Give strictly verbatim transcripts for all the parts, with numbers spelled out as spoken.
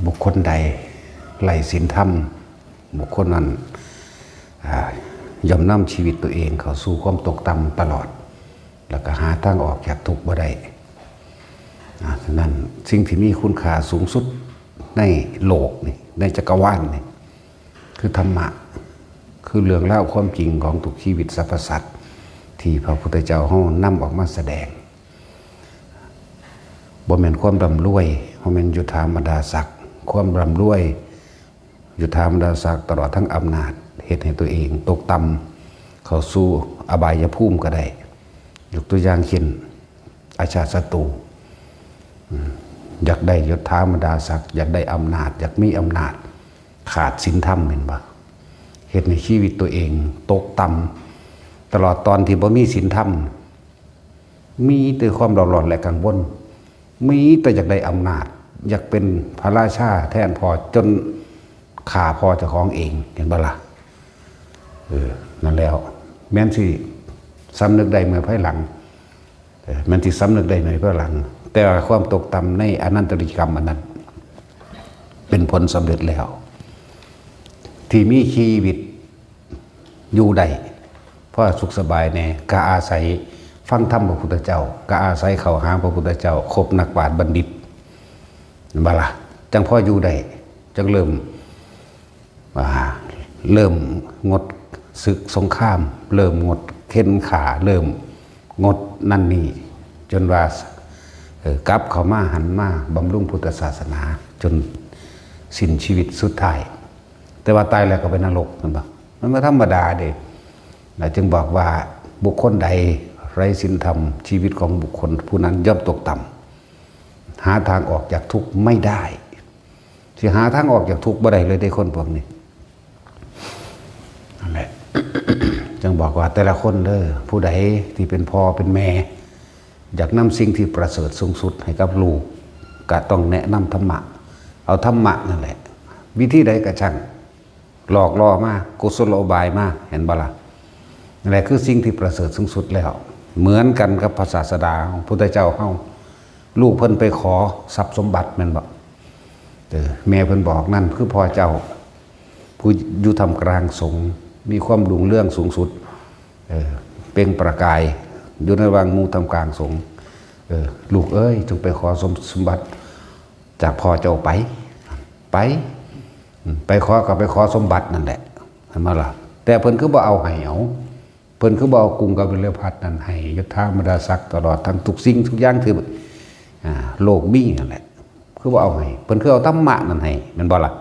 บุคคลใดไร้ศีลธรรม บุคคลนั้น อ่า ย่อมนำชีวิตตัวเองเข้าสู่ความตกต่ำตลอด แล้วก็หาทางออกจากทุกข์บ่ได้ อ่า ฉะนั้นสิ่งที่มีคุณค่าสูงสุดในโลกนี่ ในจักรวาลนี่ คือธรรมะ คือเรื่องราวความจริงของทุกชีวิตสรรพสัตว์ ที่พระพุทธเจ้าเฮานำออกมาแสดง บ่แม่นความร่ำรวย บ่แม่นยศถาบรรดาศักดิ์ ความร่ำรวย ยศถาบรรดาศักดิ์ ตลอดทั้งอำนาจ เฮ็ดให้ตัวเองตกต่ำ เข้าสู่อบายภูมิก็ได้ ยกตัวอย่างเช่น อาชาติศัตรู อืม อยากได้ยศถาบรรดาศักดิ์ อยากได้อำนาจ อยากมีอำนาจ ขาดศีลธรรม เห็นบ่ เฮ็ดให้ชีวิตตัวเองตกต่ำ ตลอดตอนที่บ่มีศีลธรรม มีแต่ความเร่าร้อนและกังวล มีแต่อยากได้อำนาจ อยากเป็นพระราชาแทนพ่อ จนฆ่าพ่อเจ้าของเอง เห็นบ่ล่ะ เออ นั่นแล้ว แม่นสิสำนึกได้เมื่อภายหลัง เออ แม่นสิสำนึกได้เมื่อภายหลัง แต่ว่าความตกต่ำในอนันตริยกรรมอันนั้น เป็นผลสำเร็จแล้ว ที่มีชีวิตอยู่ได้ พอสุขสบายแน่ ก็อาศัยฟังธรรมพระพุทธเจ้า ก็อาศัยเข้าหาพระพุทธเจ้า คบนักปราชญ์บัณฑิต เห็นบ่ล่ะ จังพออยู่ได้ จังเริ่ม อ่า เริ่มงดศึกสงคราม เริ่มงดเข็นฆ่า เริ่มงดนั่นนี่ จนว่า เอ่อ กลับเข้ามาหันมาบำรุงพุทธศาสนา จนสิ้นชีวิตสุดท้าย แต่ว่าตายแล้วก็ไปนรก เห็นบ่ มันบ่ธรรมดาเด้ นะ จึงบอกว่าบุคคลใดไร้ศีลธรรม ชีวิตของบุคคลผู้นั้นย่อมตกต่ำ หาทางออกจากทุกข์ไม่ได้ สิหาทางออกจากทุกข์บ่ได้เลยเด้คนพวกนี้ นั่นแหละ จึงบอกว่าแต่ละคนเด้อ ผู้ใดที่เป็นพ่อเป็นแม่ อยากนำสิ่งที่ประเสริฐสูงสุดให้กับลูก ก็ต้องแนะนำธรรมะ เอาธรรมะนั่นแหละ วิธีใดก็ช่าง หลอกล่อมา กุศโลบายมา เห็นบ่ล่ะ นั่นแหละคือสิ่งที่ประเสริฐสูงสุดแล้ว เหมือนกันกับพระศาสดาของพุทธเจ้าเฮา ลูกเพิ่นไปขอทรัพย์สมบัติแม่นบ่ เออ แม่เพิ่นบอกนั่นคือพ่อเจ้า ผู้อยู่ท่ามกลางสงฆ์ มีความรุ่งเรืองสูงสุด เออ เปล่งประกาย อยู่ในระหว่างหมู่ท่ามกลางสงฆ์ เออ ลูกเอ้ย จงไปขอสม- สมบัติจากพ่อเจ้าไป ไป อืม ไปขอก็ไปขอสมบัตินั่นแหละ เห็นบ่ล่ะ แต่เพิ่นคือบ่เอาให้ เอา เพิ่นคือบ่เอากรุงกบิลพัสดุ์นั่นให้ ยศถาบรรดาศักดิ์ ตลอดทั้งทุกสิ่งทุกอย่างที่ อ่า โลกมีนั่นแหละ คือบ่เอาให้ เพิ่นคือเอาธรรมะนั่นให้ แม่นบ่ล่ะ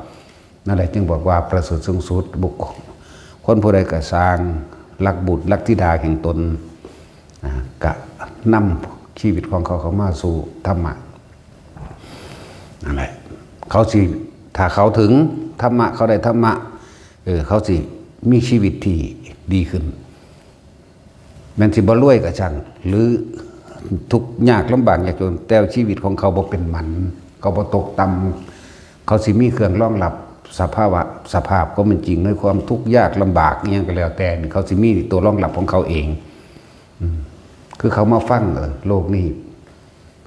นั่นแหละจึงบอกว่าประเสริฐสูงสุด บุคคล คนผู้ใดก็สร้าง รักบุตรรักธิดาแห่งตน อ่า ก็นำชีวิตของเขาเข้ามาสู่ธรรมะ นั่นแหละ เขาสิ ถ้าเขาถึงธรรมะ เขาได้ธรรมะ เออ เขาสิมีชีวิตที่ดีขึ้น แม่นสิบ่รวยก็ช่าง หรือทุกข์ยากลำบากยากจน แต่ชีวิตของเขาบ่เป็นหมัน เขาบ่ตกต่ำ เขาสิมีเครื่องรองรับสภาวะ สภาพความเป็นจริงในความทุกข์ยากลำบากอิหยังก็แล้วแต่นี่ เขาสิมีตัวรองรับของเขาเอง อืม คือเขามาฟัง เออ โลกนี้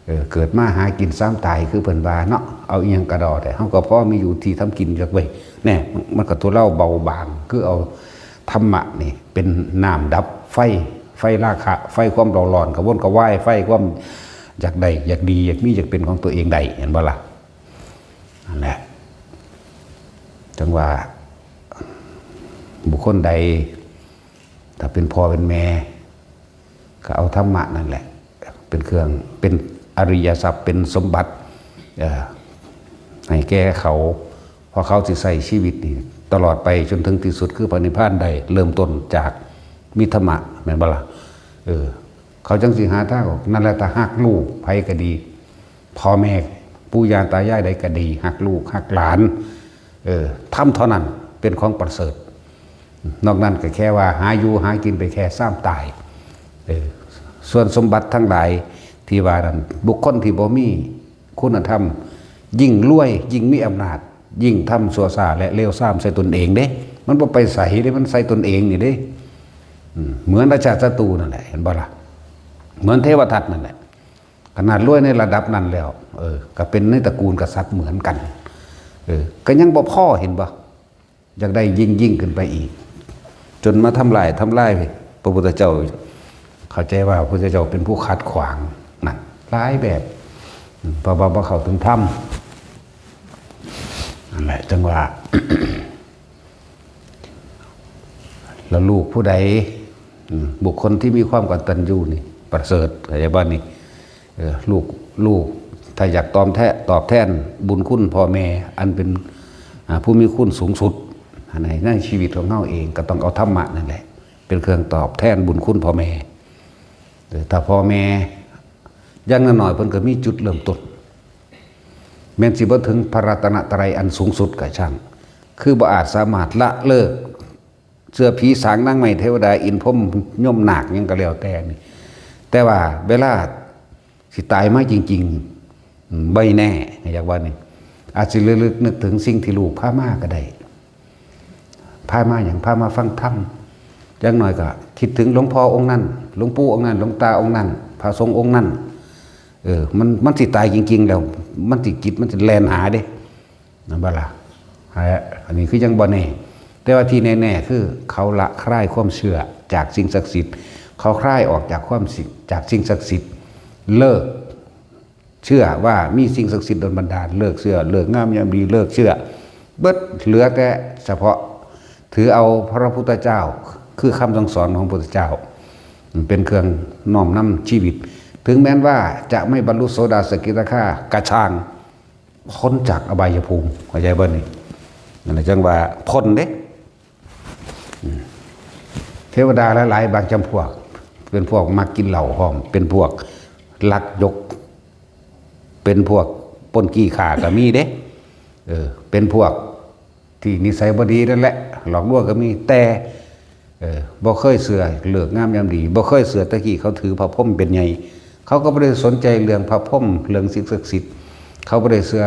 เออ เกิดมาหากินซ้ำตาย คือเพิ่นว่าเนาะ เอาอิหยังกะดอ แต่เฮาก็พอมีอยู่ที่ทำกินจักเว้ย แน่ มันก็ทุเลาเบาบาง คือเอาธรรมะนี่เป็นน้ำดับไฟ ไฟราคะ ไฟความเร่าร้อน กระวนกระวาย ไฟความอยากได้ อยากดี อยากมี อยากเป็นของตัวเองได้ เห็นบ่ล่ะ นั่นแหละ จังว่า บุคคลใด ถ้าเป็นพ่อเป็นแม่ ก็เอาธรรมะนั่นแหละ เป็นเครื่อง เป็นอริยทรัพย์ เป็นสมบัติ เอ่อ ให้แก่เขา เพราะเขาสิใช้ชีวิตนี่ตลอดไปจนถึงที่สุดคือพระนิพพานได้ เริ่มต้นจากมีธรรมะ แม่นบ่ล่ะ เออ เขาจังสิหาทางออก นั่นแหละ ถ้าฮักลูกไผก็ดี พ่อแม่ปู่ย่าตายายใดก็ดี ฮักลูกฮักหลาน เออ ธรรมเท่านั้นเป็นของประเสริฐ นอกนั้นก็แค่ว่าหาอยู่หากินไปแค่ซ้ำตาย เออ ส่วนสมบัติทั้งหลายที่ว่านั้น บุคคลที่บ่มีคุณธรรม ยิ่งรวย ยิ่งมีอำนาจ ยิ่งทำชั่วช้าและเลวทรามใส่ตนเองเด้ มันบ่ไปไสเด้ มันใส่ตนเองนี่เด้ อืม เหมือนอาชาติศัตรูนั่นแหละ เห็นบ่ล่ะ เหมือนเทวทัตนั่นแหละ ขนาดรวยในระดับนั้นแล้ว เออ ก็เป็นในตระกูลกษัตริย์เหมือนกัน ออ ก็ยังบ่พอ เห็นบ่ อยากได้ยิ่งๆขึ้นไปอีก จนมาทำลาย ทำลายพระพุทธเจ้า เข้าใจว่าพระพุทธเจ้าเป็นผู้ขัดขวางนั่นหลายแบบ เพราะว่าบ่เข้าถึงธรรม นั่นแหละ จังว่า แล้วลูกผู้ใด อืม บุคคลที่มีความกตัญญูนี่ ประเสริฐ เข้าใจบ่นี่ เออ ลูก ลูก ถ้าอยากตอบแทน ตอบแทนบุญคุณพ่อแม่ อันเป็น อ่า ผู้มีคุณสูงสุด ใน ในชีวิตของเฮาเอง ก็ต้องเอาธรรมะนั่นแหละ เป็นเครื่องตอบแทนบุญคุณพ่อแม่ เออ ถ้าพ่อแม่ อย่างน้อยๆ เพิ่นก็มีจุดเริ่มต้น แม้นสิบ่ถึงพระรัตนตรัยอันสูงสุดก็ช่าง คือบ่อาจสามารถละเลิก เสื้อผีสางนางไม้เทวดาอินทร์พรหมยมนาคหยังก็แล้วแต่นี่ แต่ว่าเวลาสิตายมาจริงๆ อืม บ่แน่ อยากว่านี่ อาจสิระลึกนึกถึงสิ่งที่ลูกพามาก็ได้ พามาหยัง พามาฟังธรรม อย่างน้อยก็คิดถึงหลวงพ่อองค์นั้น หลวงปู่องค์นั้น หลวงตาองค์นั้น พระสงฆ์องค์นั้น เออ มัน มันสิตายจริงๆ แล้ว มันสิ จิตมันสิแล่นหาเด้ นั่นบ่ล่ะ ฮะ อันนี้คือยังบ่แน่ แต่ว่าที่แน่ๆ คือเขาละคลายความเชื่อจากสิ่งศักดิ์สิทธิ์ เขาคลายออกจากความสิ จากสิ่งศักดิ์สิทธิ์ เลิกเชื่อว่ามีสิ่งศักดิ์สิทธิ์ดลบันดาล เลิกเชื่อ ฤกษ์งามยามดี เลิกเชื่อ เบิด เหลือแต่เฉพาะถือเอาพระพุทธเจ้า คือคำสั่งสอนของพระพุทธเจ้า เป็นเครื่องน้อมนำชีวิต ถึงแม้นว่าจะไม่บรรลุโสดาสกิทาคา กะช่าง พ้นจากอบายภูมิ เข้าใจบ่นี่ นั่นแหละจังว่าพ้นเด้ อืม เทวดาหลายๆ บางจำพวก เป็นพวกมักกินเหล้าพร้อม เป็นพวกลักยก เป็นพวกปล้นจี้ฆ่าก็มีเด้ เออ เป็นพวกที่นิสัยบ่ดีนั่นแหละ หลอกลวงก็มี แต่ เออ บ่เคยเชื่อฤกษ์งามยามดี บ่เคยเชื่อ แต่กี้เขาถือพระพรหมเป็นใหญ่ เขาก็บ่ได้สนใจเรื่องพระพรหม เรื่องสิ่งศักดิ์สิทธิ์ เขาบ่ได้เชื่อ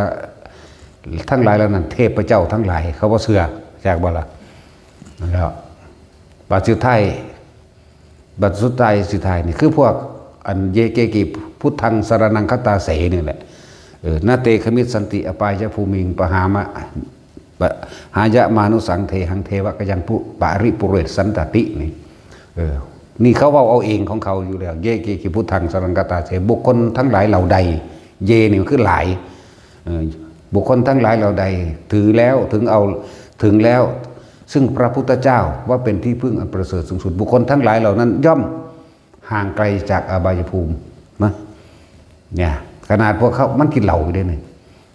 ทั้งหลายเหล่านั้น เทพเจ้าทั้งหลาย เขาบ่เชื่อ จักบ่ล่ะ แล้ว บัดสุดท้าย บัดสุดท้าย สุดท้ายนี่คือพวกอัน เยเกกิพุทธังสรณังคัจฉามิ นี่แหละ เออ นาเตขมิสสันติอปายภูมิง ปหามะ ปะ หายะมานุสังเทหังเทวะกยังปุ ปริปุเรศสันตติ นี่ เออ นี่เขาเว้าเอาเองของเขาอยู่แล้ว เยเกกิพุทธังสรณังคัจฉามิ บุคคลทั้งหลายเหล่าใด เยนี่คือหลาย เออ บุคคลทั้งหลายเหล่าใด ถือแล้ว ถึงเอา ถึงแล้ว ซึ่งพระพุทธเจ้าว่าเป็นที่พึ่งอันประเสริฐสูงสุด บุคคลทั้งหลายเหล่านั้นย่อมห่างไกลจากอบายภูมินะ เนี่ย ขนาดพวกเขา มันกินเหล้าอยู่เด้นี่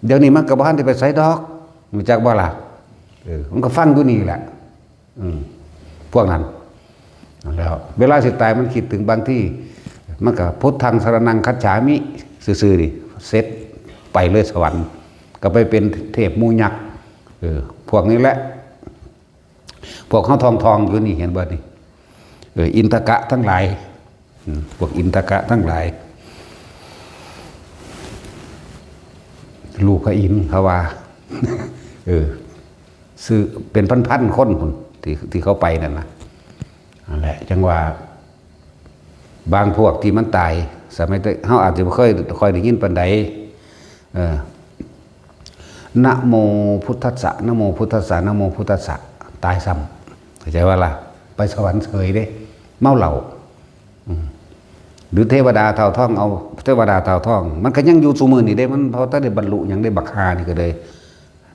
เดี๋ยวนี้มันก็บ่ทันได้ไปไสดอก รู้จักบ่ล่ะ เออ มันก็ฟังอยู่นี่แหละ อืม พวกนั้น แล้วเวลาสิตายมันคิดถึงบางที่ มันก็พุทธังสรณังคัจฉามิ ซื่อๆ นี่ เสร็จ ไปเลยสวรรค์ ก็ไปเป็นเทพหมู่ยักษ์ เออ พวกนี้แหละ พวกเขาทองๆ อยู่นี่ เห็นบ่นี่ เออ อินทกะทั้งหลาย อืม พวกอินทกะทั้งหลาย ลูกพระอินทร์เขาว่า เออ ซื้อเป็นพันๆ คนพุ้น ที่ ที่เขาไปนั่นนะ นั่นแหละ จังว่า บางพวกที่มันตาย สมัยแต่ เฮาอาจจะบ่เคยค่อยได้ยินปานใด เออ นะโมพุทธัสสะ นะโมพุทธัสสะ นะโมพุทธัสสะ ตายซ้ำ เข้าใจว่าล่ะ ไปสวรรค์เฉยเด้ เมาเหล้า อืม หรือเทวดาเต่าทอง เอาเทวดาเต่าทอง มันก็ยังอยู่ซุมื้อนี่เด้ มันเพราะถ้าได้บรรลุหยังได้บักฮานี่ก็เลย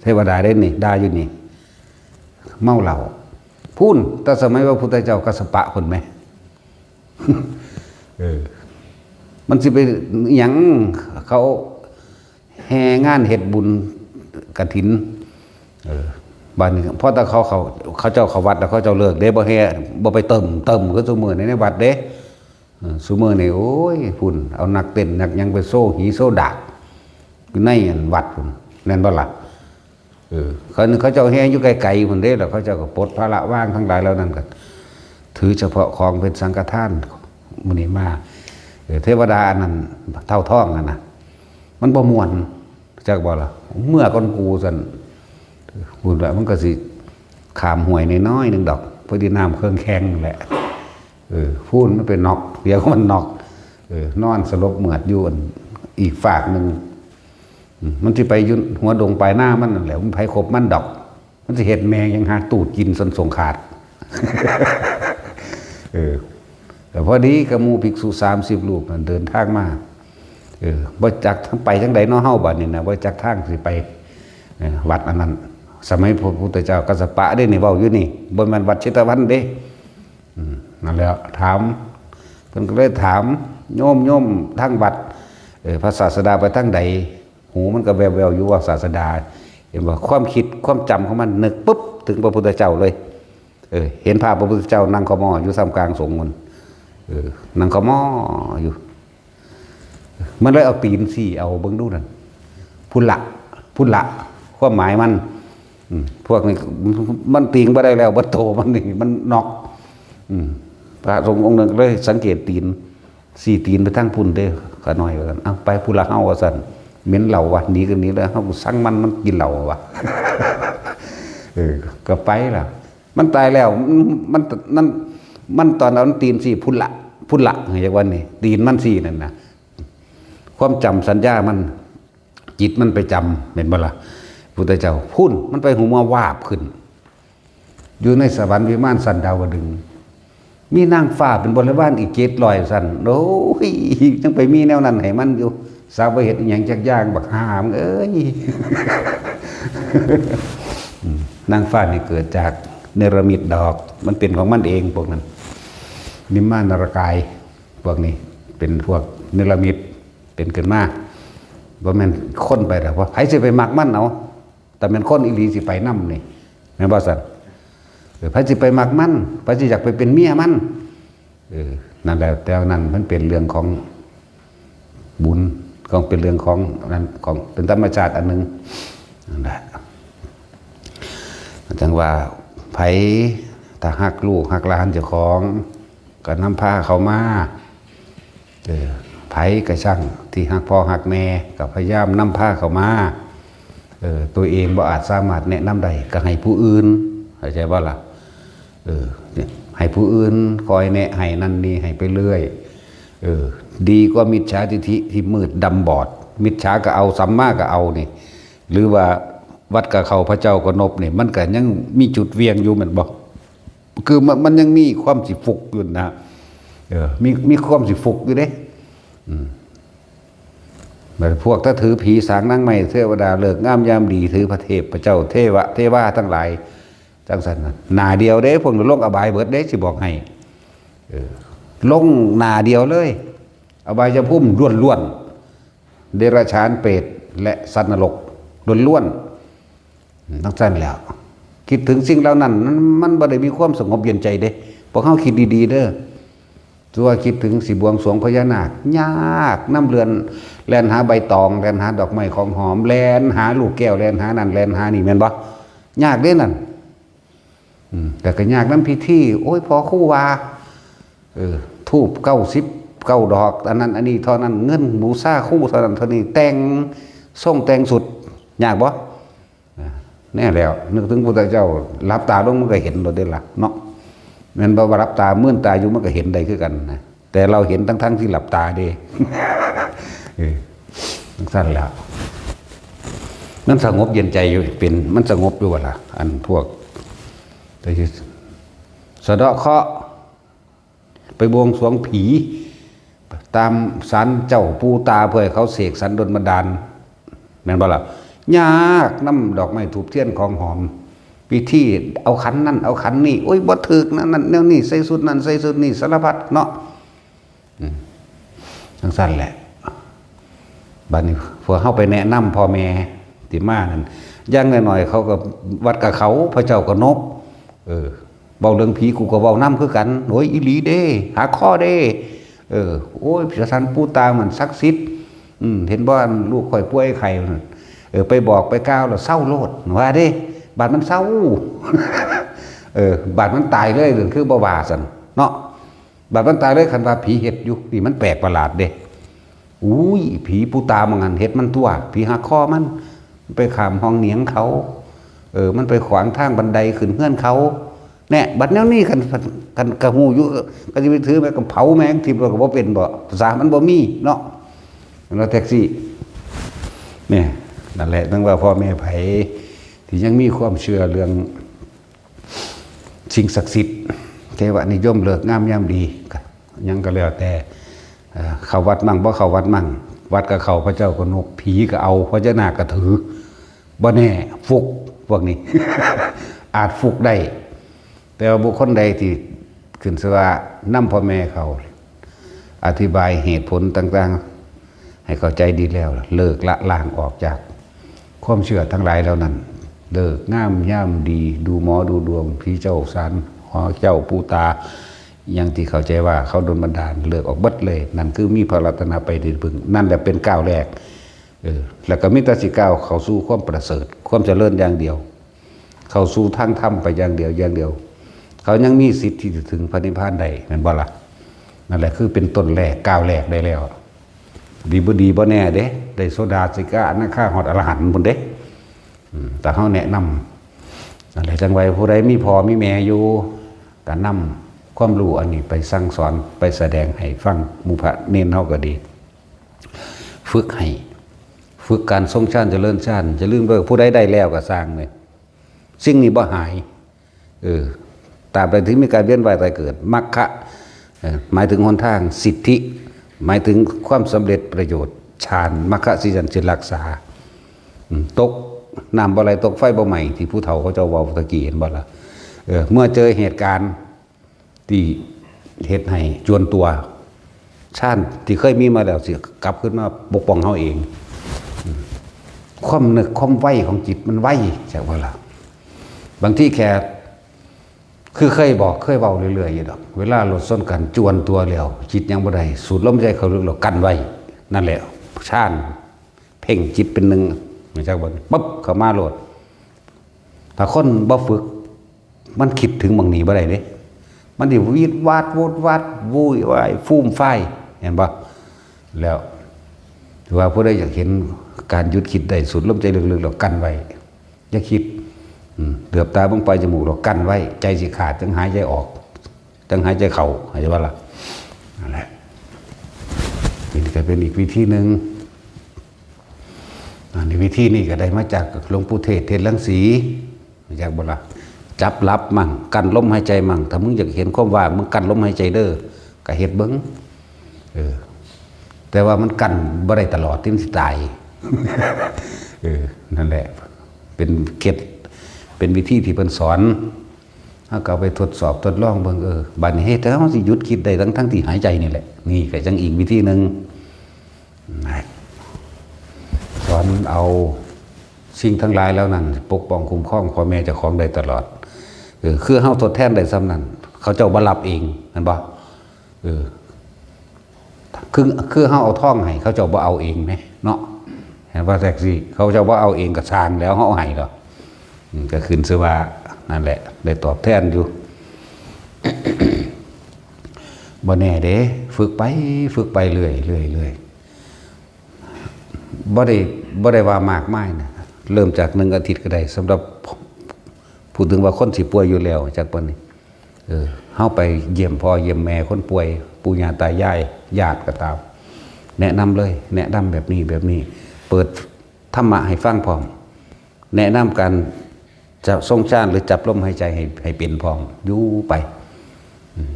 เทวดาได้นี่ ด่าอยู่นี่ เมาเหล้า พุ้น แต่สมัยพระพุทธเจ้ากัสสปะพุ้นไหม เออ มันสิไปหยัง เขาแห่งานเฮ็ดบุญกฐิน เออ บัดนี้พอแต่เขา เขา เขาเจ้าเข้าวัดแล้วเขาเจ้าเลิกเด้ บ่แห่ บ่ไปเติม เติมคือซุมื้อนี้ในวัดเด้ เออ ซุมื้อนี้ โอ้ย พุ้น เอานักเต้นนักหยังไปโชว์หีโชว์ดาก อยู่ในอันวัดพุ้น แม่นบ่ล่ะ เออ เขา เขาเจ้าแห่อยู่ไกลๆพุ้นเด้ แล้วเขาเจ้าก็ปลดภาระวางทั้งหลายเหล่านั้นก็ถือเฉพาะของเป็นสังฆทาน มื้อนี้มา เออ เทวดาอันนั้นเต่าทองนั่นน่ะ มันบ่ม่วน จักบ่ล่ะ เมือก่อนกูซั่น พูดแล้วมันก็สิข้ามห้วยน้อยๆ หนึ่งดอก พอดีน้ำเครื่องแข็งนั่นแหละ เออ พู้นมันไปน็อก เดี๋ยวมันน็อก เออ นอนสลบเหมือดอยู่อันอีกฟากหนึ่ง อืม มันสิไปอยู่หัวดงปลายนามันนั่นแหละ มันไผคบมันดอก มันสิเฮ็ดแม่งหยังหาตูดกินสันสงขาด เออ แต่พอดีกับหมู่ภิกษุสามสิบรูปนั่นเดินทางมา เออ บ่จักทางไปจังใดเนาะเฮาบัดนี้นะ บ่จักทางสิไป เออ วัดอันนั้น สมัยพระพุทธเจ้ากัสสปะเด้นี่ เว้าอยู่นี่ บ่แม่นวัดเชตวันเด้ อืม นั่นแหละ ถาม เพิ่นก็เลยถาม โยม โยม ทางวัด เออ พระศาสดาไปทางใด หูมันก็แว่วๆอยู่ว่าศาสดา เห็นบ่ ความคิด ความจำของมันนึกปุ๊บ ถึงพระพุทธเจ้าเลย เออ เห็นภาพพระพุทธเจ้านั่งขมออยู่ท่ามกลางสงฆ์มัน เออ นั่งขมออยู่ มันเลยเอาตีนสี่เอา เบิ่งดูนั่น พุละ พุละ ความหมายมัน อืม พวกนี้ มันติงบ่ได้แล้ว บ่โตมันนี่ มันน็อก อืม พระสงฆ์องค์หนึ่งเลยสังเกตตีน สี่ตีนไปทางพุ้นเด้อ ขาน้อยว่าซั่น เอ้า ไปพุละเฮาว่าซั่น เหม็นเหล้าว่ะ หนีก็หนีแล้ว เฮาสั่งมัน มันกินเหล้าว่ะ เออ ก็ไปล่ะ มันตายแล้ว มัน มัน มัน มันตอนนั้นมันตีนสี่พุละ พุละ เรียกว่านี่ ตีนมันสี่นั่นนะ ความจำสัญญามัน จิตมันไปจำ แม่นบ่ล่ะ พุทธเจ้า พุ้น มันไปหูเมือวาบขึ้น อยู่ในสวรรค์วิมานชั้นดาวดึงส์ มีนางฟ้าเป็นบริวารอีกเจ็ดร้อยซั่น โอ้ย ยังไปมีแนวนั้นให้มันอยู่ สาวไปเฮ็ดอิหยังจักอย่าง บักห่ามึงเอ้ย อืม นางฟ้านี่เกิดจากเนรมิตดอก มันเป็นของมันเองพวกนั้น นิมมานรกาย พวกนี้เป็นพวกเนรมิต เป็นขึ้นมา บ่แม่นคนไปดอก ว่าไผสิไปมักมันเอา แต่แม่นคนอีหลีสิไปนำนี่ แม่นบ่ซั่น เออ ไผสิไปมักมัน ไผสิอยากไปเป็นเมียมัน เออ นั่นแหละ แต่นั้นมันเป็นเรื่องของบุญ ของเป็นเรื่องของนั่น ของเป็นธรรมชาติอันหนึ่ง นั่นแหละ จั่งว่าไผถ้าฮักลูกฮักหลานเจ้าของ ก็นำพาเขามา เออ ไผก็ช่างที่ฮักพ่อฮักแม่ ก็พยายามนำพาเขามา เออ ตัวเองบ่อาจสามารถแนะนำได้ ก็ให้ผู้อื่น เข้าใจบ่ล่ะ เออ เนี่ย ให้ผู้อื่นคอยแนะ ให้นั่นนี่ ให้ไปเรื่อย เออ ดีกว่ามิจฉาทิฏฐิที่มืดดำบอด มิจฉาก็เอา สัมมาก็เอานี่ หรือว่าวัดก็เข้า พระเจ้าก็นบนี่ มันก็ยังมีจุดเหวี่ยงอยู่แม่นบ่ คือมัน มันยังมีความสิฟุกอยู่นะ เออ มี มีความสิฟุกอยู่เด้ อืม บัดพวกถ้าถือผีสางนางไม้เทวดาฤกษ์งามยามดี ถือพระเทพพระเจ้าเทวะเทวาทั้งหลาย จั่งซั่นน่ะ หน้าเดียวเด้ พวกนี้ลงอบายเบิดเด้ สิบอกให้ เออ ลงหน้าเดียวเลย อบายภูมิล้วนๆ เดรัจฉาน เปรต และสัตว์นรกล้วนๆ จั่งซั่นแหล้ว คิดถึงสิ่งเหล่านั้น มัน มันบ่ได้มีความสงบเย็นใจเด้ พวกเฮาคิดดีๆ เด้อ ตัวคิดถึงสิบวงสรวงพญานาค ยากนำเรือน แล่นหาใบตอง แล่นหาดอกไม้ของหอม แล่นหาลูกแก้ว แล่นหานั่น แล่นหานี่ แม่นบ่ ยากเด้นั่น อืม แต่ก็ยากนำพิธี โอ้ย พ่อครูว่า เออ ธูปเก้าสิบเก้าดอก อันนั้นอันนี้เท่านั้น เงินบูชาครูเท่านั้นเท่านี้ แต่งทรงแต่งชุด ยากบ่ อ่า แน่แล้ว นึกถึงพุทธเจ้า หลับตาลงมันก็เห็นโลดเด้ล่ะเนาะ แม่นบ่ ว่าหลับตา มืนตาอยู่มันก็เห็นได้คือกันนะ แต่เราเห็นทั้งๆที่หลับตาเด้ เออ จั่งซั่นแหละ มันสงบเย็นใจอยู่ เป็น มันสงบอยู่บ่ล่ะ อันพวก แต่ที่สะเดาะเคราะห์ ไปบวงสรวงผี ตามศาลเจ้าปู่ตา เพื่อให้เขาเสกสรรดลบันดาล แม่นบ่ล่ะ ยากนำดอกไม้ธูปเทียนของหอม พิธีเอาขันนั่นเอาขันนี่ โอ้ย บ่ถูกนะ นั่นแนวนี้ ใส่ชุดนั่นใส่ชุดนี่ สารพัดเนาะ อืม จั่งซั่นแหละ บัดนี้พวกเฮาไปแนะนำพ่อแม่ที่มานั่น อย่างน้อยๆ เขาก็วัดกับเขา พระเจ้าก็นบ เออ เว้าเรื่องผีกูก็เว้านำคือกัน โอ้ย อีหลีเด้ หาข้อเด้ เออ โอ้ย สถานปู่ตามันศักดิ์สิทธิ์ อืม เห็นบ่ อันลูกข่อยป่วยไข้นั่น เออ ไปบอกไปกล่าวแล้วเซาโลด ว่าเด้ บาดมันเซา เออ บาดมันตายเลย คือบ่ว่าซั่นเนาะ บาดมันตายเลย คันว่าผีเฮ็ดอยู่ นี่มันแปลกประหลาดเด้ อุ้ย ผีปู่ตาหม่องหั้นเฮ็ดมันตั๊ว ผีหักคอมัน มันไปข้ามห้องเหนียงเขา เออ มันไปขวางทางบันไดขึ้นเฮือนเขา แน่ บัดแนวนี้คัน คันกะฮู้อยู่ ก็สิไปถือแม่งก็เผาแม่งทิ่มแล้วก็บ่เป็นบ่ ภาษามันบ่มีเนาะ แล้วแท็กซี่ เนี่ย นั่นแหละ ตั้งว่าพ่อแม่ไผที่ยังมีความเชื่อเรื่องสิ่งศักดิ์สิทธิ์ เทวนิยม ฤกษ์งามยามดี ก็ยังก็แล้วแต่ เอ่อ เข้าวัดมั่งบ่เข้าวัดมั่ง วัดก็เข้า พระเจ้าก็นก ผีก็เอา พญานาคก็ถือ บ่แน่ ฟลุก พวกนี้ อาจฟลุกได้ แต่ว่าบุคคลใดที่ขึ้นชื่อว่านำพ่อแม่เขา อธิบายเหตุผลต่างๆ ให้เข้าใจดีแล้ว เลิกละล้างออกจากความเชื่อทั้งหลายเหล่านั้น ฤกษ์งามยามดี ดูหมอดูดวง ผีเจ้าสาร หอเจ้าปูตา อย่างที่เข้าใจว่าเขาโดนบันดาล เลิกออกเบิดเลย นั่นคือมีพระรัตนตรัยเป็นที่พึ่ง นั่นแหละเป็นก้าวแรก เออ แล้วก็มีแต่สิก้าวเข้าสู่ความประเสริฐ ความเจริญอย่างเดียว เข้าสู่ทางธรรมไปอย่างเดียวอย่างเดียว เขายังมีสิทธิ์ที่จะถึงพระนิพพานได้ แม่นบ่ล่ะ? นั่นแหละคือเป็นต้นแรก ก้าวแรกได้แล้ว ดีบ่ดีบ่แน่เด้ ได้โสดา สกิทา อนาคา ฮอดอรหันต์พุ้นเด้ อืม แต่เฮาแนะนำ นั่นแหละ จั่งว่าผู้ใดมีพ่อมีแม่อยู่ ก็นำความรู้อันนี้ไปสั่งสอน ไปแสดงให้ฟัง หมู่พระเณรเฮาก็ดี ฝึกให้ ฝึกการทรงฌานเจริญฌาน อย่าลืมเด้อ ผู้ใดได้แล้วก็ซ่างเลย สิ่งนี้บ่หาย เออ ตราบใดที่มีการเวียนว่ายตายเกิด มรรคะ เอ่อ หมายถึงหนทาง สิทธิ หมายถึงความสำเร็จประโยชน์ ฌาน มรรคสีสันสิรักษา อืม ตกน้ำบ่ไหล ตกไฟบ่ไหม้ ที่ผู้เฒ่าเขาเจ้าเว้าตะกี้ เห็นบ่ล่ะ? เออ เมื่อเจอเหตุการณ์ที่เฮ็ดให้จวนตัว ฌานที่เคยมีมาแล้วสิกลับคืนมาปกป้องเฮาเอง อืม ความนึกความไวของจิตมันไว จักบ่ล่ะ? บางทีแค่ คือเคยบอก เคยเว้าเรื่อยๆอยู่ดอก เวลารถชนกันจวนตัวแล้ว คิดหยังบ่ได้ สูดลมหายใจเข้าลึกแล้วกั้นไว้ นั่นแหละ ฌาน เพ่งจิตเป็นหนึ่ง รู้จักบ่? ปึ๊บ เข้ามาโลด ถ้าคนบ่ฝึก มันคิดถึงหม่องนี้บ่ได้เด้ มันสิวีดวาดโวดวาด โวยวาย ฟูมฟาย เห็นบ่? แล้ว ถือว่าผู้ใดอยากเห็นการหยุดคิดได้ สูดลมหายใจลึกๆแล้วกั้นไว้ อย่าคิด อืม เหลือบตาเบิ่งปลายจมูกแล้วกั้นไว้ ใจสิขาดจั่งหายใจออก จั่งหายใจเข้า เข้าใจบ่ล่ะ? นั่นแหละ นี่ก็เป็นอีกวิธีหนึ่ง อันนี้วิธีนี้ก็ได้มาจากหลวงปู่เทศ เทศรังสี รู้จักบ่ล่ะ? จับหลับมั่ง กั้นลมหายใจมั่ง ถ้ามึงอยากเห็นความว่าง มึงกั้นลมหายใจเด้อ ก็เฮ็ดเบิ่ง เออ แต่ว่ามันกั้นบ่ได้ตลอด ที่มันสิตาย เออ นั่นแหละ เป็นเคล็ด เป็นวิธีที่เพิ่นสอน เฮาก็เอาไปทดสอบทดลองเบิ่ง เออ บัดนี้เฮ็ดให้เฮาสิหยุดคิดได้ทั้งๆที่หายใจนี่แหละ นี่ก็จั่งอีกวิธีหนึ่ง นะ สอนเอาสิ่งทั้งหลายเหล่านั้นปกป้องคุ้มครองพ่อแม่เจ้าของได้ตลอด เออ คือเฮาทดแทนได้ส่ำนั้น เขาเจ้าบ่รับเอง แม่นบ่? เออ คือ คือเฮาเอาทองให้ เขาเจ้าบ่เอาเองแหมเนาะ เห็นว่าจั่งซี้ เขาเจ้าบ่เอาเองก็ซ่างแล้ว เฮาเอาให้ดอก อืม ก็ขึ้นชื่อว่านั่นแหละ ได้ตอบแทนอยู่ บ่แน่เด้ ฝึกไป ฝึกไปเรื่อย เรื่อย เรื่อย บ่ได้ บ่ได้ว่ามากมายนะ เริ่มจากหนึ่งอาทิตย์ก็ได้ สำหรับ พูดถึงว่าคนสิป่วยอยู่แล้ว จักปานนี้ เออ เฮาไปเยี่ยมพ่อเยี่ยมแม่คนป่วย ปู่ย่าตายาย ญาติก็ตาม แนะนำเลย แนะนำแบบนี้ แบบนี้ เปิดธรรมะให้ฟังพร้อม แนะนำการจะทรงฌานหรือจับลมหายใจให้ ให้เป็นพร้อม อยู่ไป อืม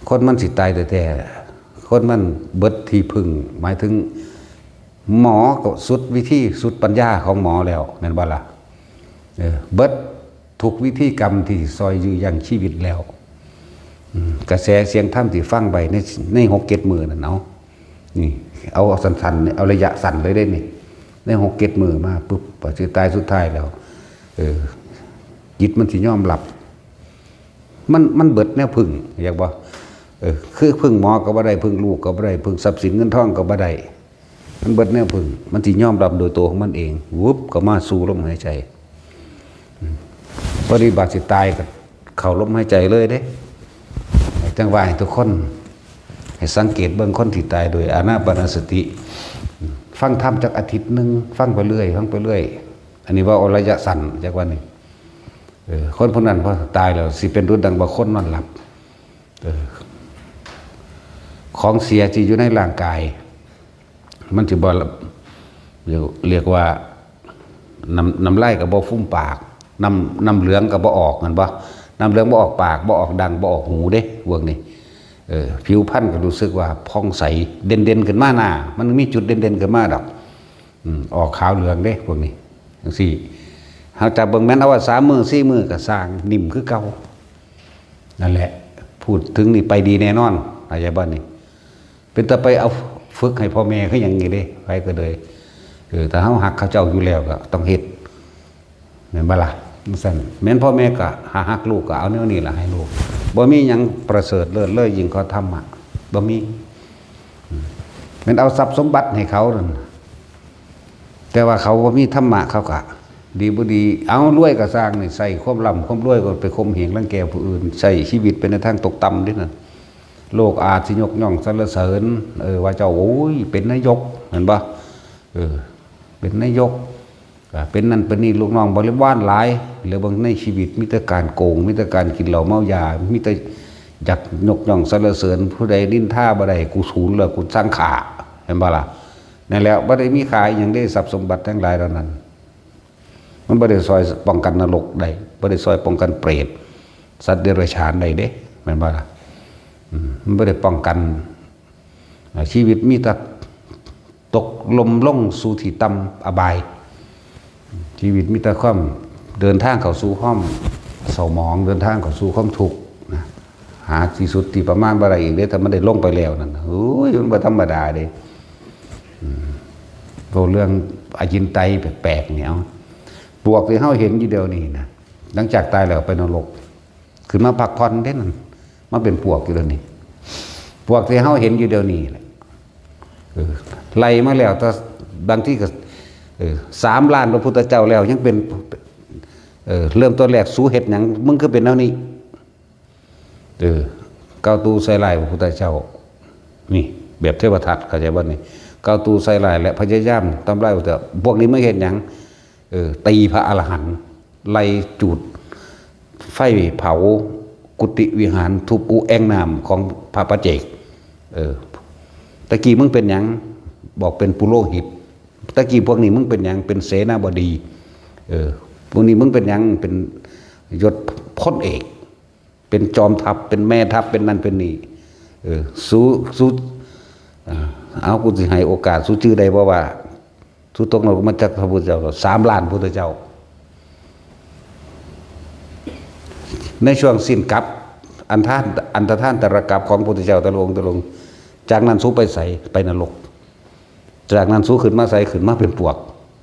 คนมันสิตายแท้ๆ คนมันเบิดที่พึ่ง หมายถึง หมอก็สุดวิธีสุดปัญญาของหมอแล้ว แม่นบ่ล่ะ? เออ เบิดทุกวิธีกรรมที่ซอยยื้อยั้งชีวิตแล้ว อืม กระแสเสียงธรรมที่ฟังไปใน ในหกเจ็ดมื้อนั่น เอา นี่ เอาสั้นๆ เอาระยะสั้นเลยเด้นี่ ในหกเจ็ดมื้อมาปุ๊บ พอสิตายสุดท้ายแล้ว เออ จิตมันสิยอมรับ มัน มันเบิดแนวพึ่ง อยากบ่ เออ คือพึ่งหมอก็บ่ได้ พึ่งลูกก็บ่ได้ พึ่งทรัพย์สินเงินทองก็บ่ได้ มันเบิดแนวพึ่ง มันสิยอมรับโดยตัวของมันเอง วุบ ก็มาสู่ลมหายใจ อืม พอดีบาดสิตายก็เข้าลมหายใจเลยเด้ จั่งว่าให้ทุกคน ให้สังเกตเบิ่งคนที่ตายโดยอานาปานสติ ฟังธรรมจักอาทิตย์หนึ่ง ฟังไปเรื่อย ฟังไปเรื่อย อันนี้ว่าเอาระยะสั้น จักว่านี่ เออ คนผู้นั้นพอตายแล้วสิเป็นดุจดังว่าคนนอนหลับ เออ ของเสียที่อยู่ในร่างกาย มันสิบ่ละ เรียกเรียกว่าน้ำน้ำลายก็บ่ฟูมปาก น้ำน้ำเหลืองก็บ่ออก แม่นบ่ น้ำเหลืองบ่ออกปาก บ่ออกดัง บ่ออกหูเด้ พวกนี้ เออ ผิวพรรณก็รู้สึกว่าผ่องใส เด่นๆขึ้นมาหน้า มันมีจุดเด่นๆขึ้นมาดอก อืม ออกขาวเหลืองเด้ พวกนี้ จั่งซี้ เฮาจับเบิ่ง แม่นเอาว่าสามมื้อสี่มื้อก็ซ่าง นิ่มคือเก่า นั่นแหละ พูดถึงนี่ไปดีแน่นอน เข้าใจบ่นี่ เป็นตาไปเอาฝึกให้พ่อแม่คือหยังนี่เด้ ไผก็เลย เออ ถ้าเฮาฮักเขาเจ้าอยู่แล้วก็ต้องเฮ็ด แม่นบ่ล่ะ จั่งซั้น แม่นพ่อแม่ก็หาฮักลูกก็เอาแนวนี้ล่ะให้ลูก บ่มีหยังประเสริฐเลิศเลยยิ่งกว่าธรรมะ บ่มี อืม แม่นเอาทรัพย์สมบัติให้เขานั่น แต่ว่าเขาบ่มีธรรมะ เขาก็ ดีบ่ดี เอารวยก็ซ่างนี่ ใช้ความร่ำความรวยก็ไปข่มเหงรังแกผู้อื่น ใช้ชีวิตไปในทางตกต่ำเด้นั่น โลกอาจสิยกย่องสรรเสริญ เออ ว่าเจ้า โอ้ย เป็นนายก แม่นบ่ เออ เป็นนายก อ่า เป็นนั่นเป็นนี่ ลูกน้องบริวารหลาย แล้วเบิ่งในชีวิตมีแต่การโกง มีแต่การกินเหล้าเมายา มีแต่อยากยกย่องสรรเสริญ ผู้ใดนินทาบ่ได้ กูสูนแล้ว กูสั่งฆ่า แม่นบ่ล่ะ นั่นแหละ บ่ได้มีค่าอิหยังเด้ ทรัพย์สมบัติทั้งหลายเหล่านั้น มันบ่ได้ซ่อยป้องกันนรกได้ บ่ได้ซ่อยป้องกันเปรต สัตว์เดรัจฉานได้เด้ แม่นบ่ล่ะ อืม มันบ่ได้ป้องกัน อ่า ชีวิตมีแต่ตกล่มลงสู่ที่ต่ำอบาย ชีวิตมีแต่ความเดินทางเข้าสู่ความเศร้าหมอง เดินทางเข้าสู่ความทุกข์นะ หาที่สุดที่ประมาณบ่ได้อีกเด้ ถ้ามันได้ลงไปแล้วนั่น โอ้ย มันบ่ธรรมดาเด้ อืม เว้าเรื่องอจินไตยแปลกๆเนี่ย เอา ปวกที่เฮาเห็นอยู่เดี๋ยวนี้นะ หลังจากตายแล้วไปนรก ขึ้นมาพักผ่อนเด้นั่น มาเป็นปวกอยู่เดี๋ยวนี้ ปวกที่เฮาเห็นอยู่เดี๋ยวนี้แหละ เออ ไล่มาแล้ว แต่บางทีก็ เออ สามล้านพระพุทธเจ้าแล้วยังเป็น เออ เริ่มต้นแรกสูเฮ็ดหยัง มึงคือเป็นแนวนี้ เออ กาวตูใส่ร้ายพระพุทธเจ้า นี่ แบบเทวทัต เข้าใจบ่นี่ กาวตูใส่ร้ายและพยายามทำลายพระพุทธเจ้า พวกนี้มาเฮ็ดหยัง เออ ตีพระอรหันต์ ไล่จูดไฟเผากุฏิวิหาร ทุบอุแอ่งน้ำของพระปัจเจก เออ ตะกี้มึงเป็นหยัง บอกเป็นปุโรหิต ตะกี้พวกนี้มึงเป็นหยัง เป็นเสนาบดี เออ พวกนี้มึงเป็นหยัง เป็นยศพลเอก เป็นจอมทัพ เป็นแม่ทัพ เป็นนั่นเป็นนี่ เออ สู สู อ่า เอา กูสิให้โอกาส สูจื่อได้บ่ว่า สูตกนรกมาจากพระพุทธเจ้า สามล้านพุทธเจ้า ในช่วงสิ้นกลับ อันทาน อันตรธานตรกลับของพระพุทธเจ้าแต่ละองค์แต่ละองค์ จากนั้นสูไปไส ไปนรก จากนั้นสูขึ้นมาไส ขึ้นมาเป็นปวก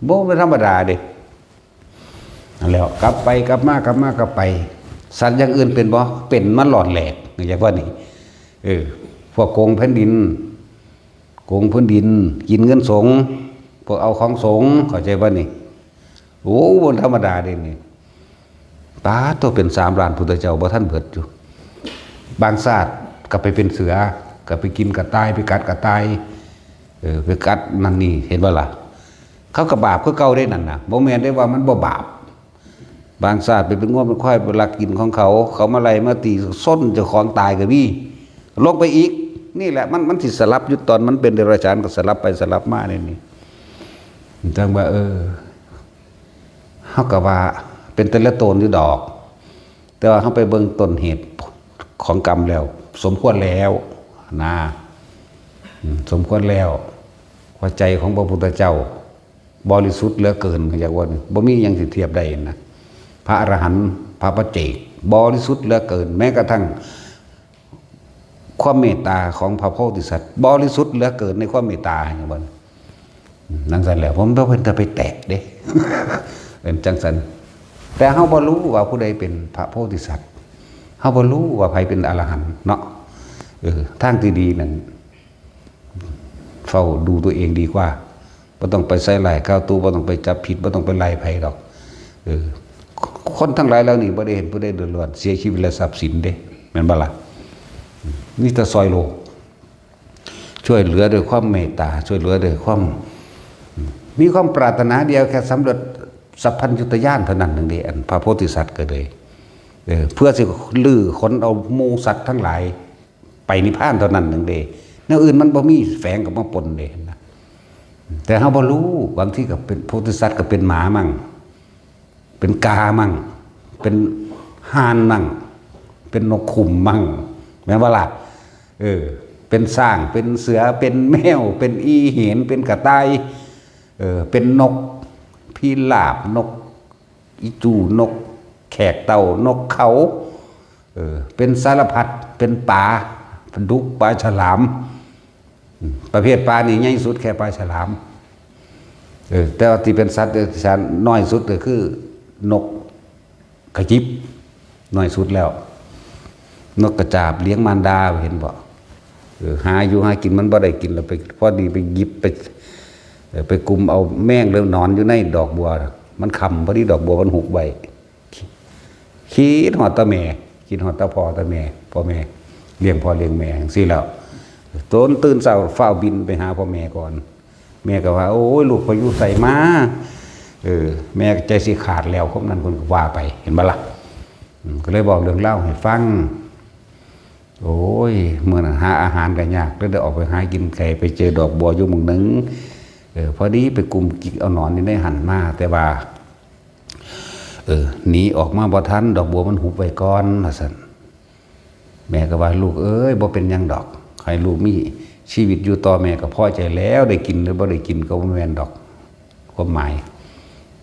บ่เป็นธรรมดาเด้ นั่นแหล้ว กลับไปกลับมากลับมากลับไป สัตว์อย่างอื่นเป็นบ่ เป็นมาหลอนแหลก อย่างว่านี่ เออ พวกโกงแผ่นดิน โกงพื้นดิน กินเงินสงฆ์ พวกเอาของสงฆ์ เข้าใจบ่นี่ โอ้ บ่ธรรมดาเด้นี่ ปาดโธ่ เป็นสามล้านพุทธเจ้า บ่ทันเบิดอยู่ บางชาติก็ไปเป็นเสือ ก็ไปกินกระต่าย ไปกัดกระต่าย เออ ไปกัดนั่นนี่ เห็นบ่ล่ะ เขาก็บาปคือเก่าเด้นั่นน่ะ บ่แม่นได้ว่ามันบ่บาป บางชาติไปเป็นงัวเป็นควาย ไปลักกินของเขา เขามาไล่มาตี ส้นเจ้าของตายก็มี ลงไปอีก นี่แหละ มัน มันสิสลับอยู่ ตอนมันเป็นเดรัจฉานก็สลับไปสลับมานี่นี่ จั่งว่า เออ เฮาก็ว่าเป็นแต่ละตนอยู่ดอก แต่ว่าเฮาไปเบิ่งต้นเหตุของกรรมแล้ว สมควรแล้วนะ อืม สมควรแล้ว หัวใจของพระพุทธเจ้า บริสุทธิ์เหลือเกิน เขาอยากว่า บ่มีหยังสิเทียบได้นะ พระอรหันต์ พระปัจเจก บริสุทธิ์เหลือเกิน แม้กระทั่ง ความเมตตาของพระโพธิสัตว์ บริสุทธิ์เหลือเกินในความเมตตา อย่างว่า นั่นสั่นแหละ ผมบ่เป็นตาไปแตะเด้ เป็นจังสัน แต่เฮาบ่รู้ว่าผู้ใดเป็นพระโพธิสัตว์ เฮาบ่รู้ว่าใครเป็นอรหันต์เนาะ เออ ทางที่ดีนั่น เฝ้าดูตัวเองดีกว่า บ่ต้องไปใส่ร้ายกล่าวตู บ่ต้องไปจับผิด บ่ต้องไปไล่ไผดอก เออ คนทั้งหลายเหล่านี้บ่ได้เห็นผู้ใดเดือดร้อน เสียชีวิตและทรัพย์สินเด้ แม่นบ่ล่ะ มีแต่ซอยโลก ช่วยเหลือด้วยความเมตตา ช่วยเหลือด้วยความ มีความปรารถนาเดียวแค่สำเร็จสัพพัญญุตญาณเท่านั้นหนึ่งเด้ อันพระโพธิสัตว์ก็เลย เออ เพื่อสิลื้อขนเอาหมู่สัตว์ทั้งหลาย ไปนิพพานเท่านั้นหนึ่งเด้ แนวอื่นมันบ่มีแฝงเข้ามาปนเด้นะ แต่เฮาบ่รู้ บางทีก็เป็นโพธิสัตว์ก็เป็นหมามั่ง เป็นกามั่ง เป็นห่านมั่ง เป็นนกขุ่มมั่ง แม่นบ่ล่ะ เออ เป็นช้าง เป็นเสือ เป็นแมว เป็นอีเห็น เป็นกระต่าย เออ เป็นนกพิราบ นกอีจู นกแขกเต้า นกเขา เออ เป็นสารพัด เป็นปลา ปลาดุก ปลาฉลาม อืม ประเภทปลานี่ใหญ่สุดแค่ปลาฉลาม เออ แต่ว่าที่เป็นสัตว์เดรัจฉานน้อยสุดก็คือนกกระจิบ น้อยสุดแล้ว นกกระจาบเลี้ยงมารดา เห็นบ่ เออ หาอยู่หากินมันบ่ได้กิน แล้วไป พอดีไปหยิบไป เออ ไปกุมเอาแมงหรือหนอนอยู่ในดอกบัว มันค่ำพอดี ดอกบัวมันหุบไว้ คิดฮอดแต่แม่ คิดฮอดแต่พ่อแต่แม่ พ่อแม่เลี้ยงพ่อเลี้ยงแม่จั่งซี้แล้ว ตนตื่นเช้าฟ้าวบินไปหาพ่อแม่ก่อน แม่ก็ว่า โอ้ย ลูกไปอยู่ไสมา เออ แม่ก็ใจสิขาดแล้ว คมนั้นเพิ่นก็ว่าไป เห็นบ่ล่ะ อืม ก็เลยบอกเรื่องราวให้ฟัง โอ้ย มื้อนั้นหาอาหารก็ยาก เลยได้ออกไปหากินไกล ไปเจอดอกบัวอยู่หม่องหนึ่ง เออ พอดีไปกุมกินเอาหนอนอยู่ในหั่นมา แต่ว่า เออ หนีออกมาบ่ทัน ดอกบัวมันหุบไว้ก่อน ว่าซั่น แม่ก็ว่า ลูกเอ้ย บ่เป็นหยังดอก ให้ลูกมีชีวิตอยู่ต่อ แม่ก็พอใจแล้ว ได้กินหรือบ่ได้กินก็บ่แม่นดอก ความหมาย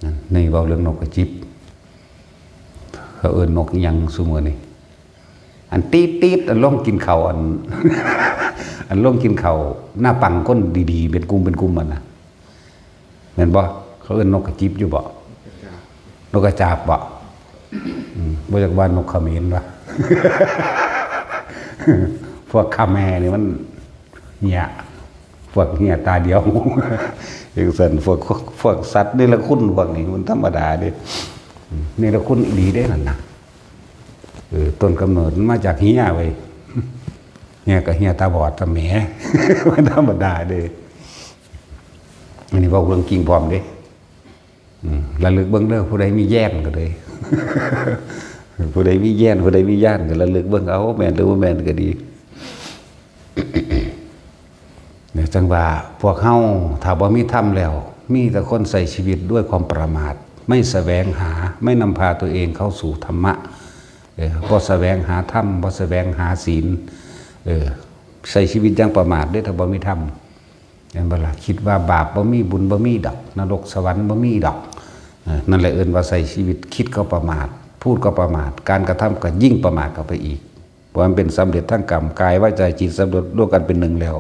นั่น นี่เว้าเรื่องนกกระจิบ เขาเอิ้นนกอิหยังซุมื้อนี้ อันตีดๆ อันลงกินข้าว อัน อันลงกินข้าวหน้าปังคนดีๆ เป็นกลุ่มเป็นกลุ่มมันน่ะ แม่นบ่ เขาเอิ้นนกกระจิบอยู่บ่ นกกระจาบบ่ อืม บ่อยากว่านกเขมรวะ พวกคาแมนี่มันเหีย พวกเหียตาเดียว จั่งซั้น พวก พวกสัตว์เนรคุณพวกนี้มันธรรมดาเด้ อืม เนรคุณอีหลีเด้นั่นน่ะ เออ ต้นกำเนิดมันมาจากเหียเว้ย เหียก็เหียตาบอดตาแหม มันธรรมดาเด้ อันนี้เว้าเรื่องจริงพร้อมเด้ อืม ระลึกเบิ่งเด้อ ผู้ใดมีแย่นก็เลย ผู้ใดมีแย่น ผู้ใดมีย่านก็ระลึกเบิ่งเอา แม่นหรือบ่แม่นก็ดี เนี่ย จั่งว่าพวกเฮาถ้าบ่มีธรรมแล้ว มีแต่คนใช้ชีวิตด้วยความประมาท ไม่แสวงหา ไม่นำพาตัวเองเข้าสู่ธรรมะ เออ บ่แสวงหาธรรม บ่แสวงหาศีล เออ ใช้ชีวิตอย่างประมาทเด้อ ถ้าบ่มีธรรม แม่นบ่ล่ะ คิดว่าบาปบ่มี บุญบ่มีดอก นรกสวรรค์บ่มีดอก เออ นั่นแหละเอิ้นว่าใช้ชีวิตคิดก็ประมาท พูดก็ประมาท การกระทำก็ยิ่งประมาทเข้าไปอีก เพราะมันเป็นสำเร็จทั้งกรรม กาย วาจา จิต สำเร็จรวมกันเป็นหนึ่งแล้ว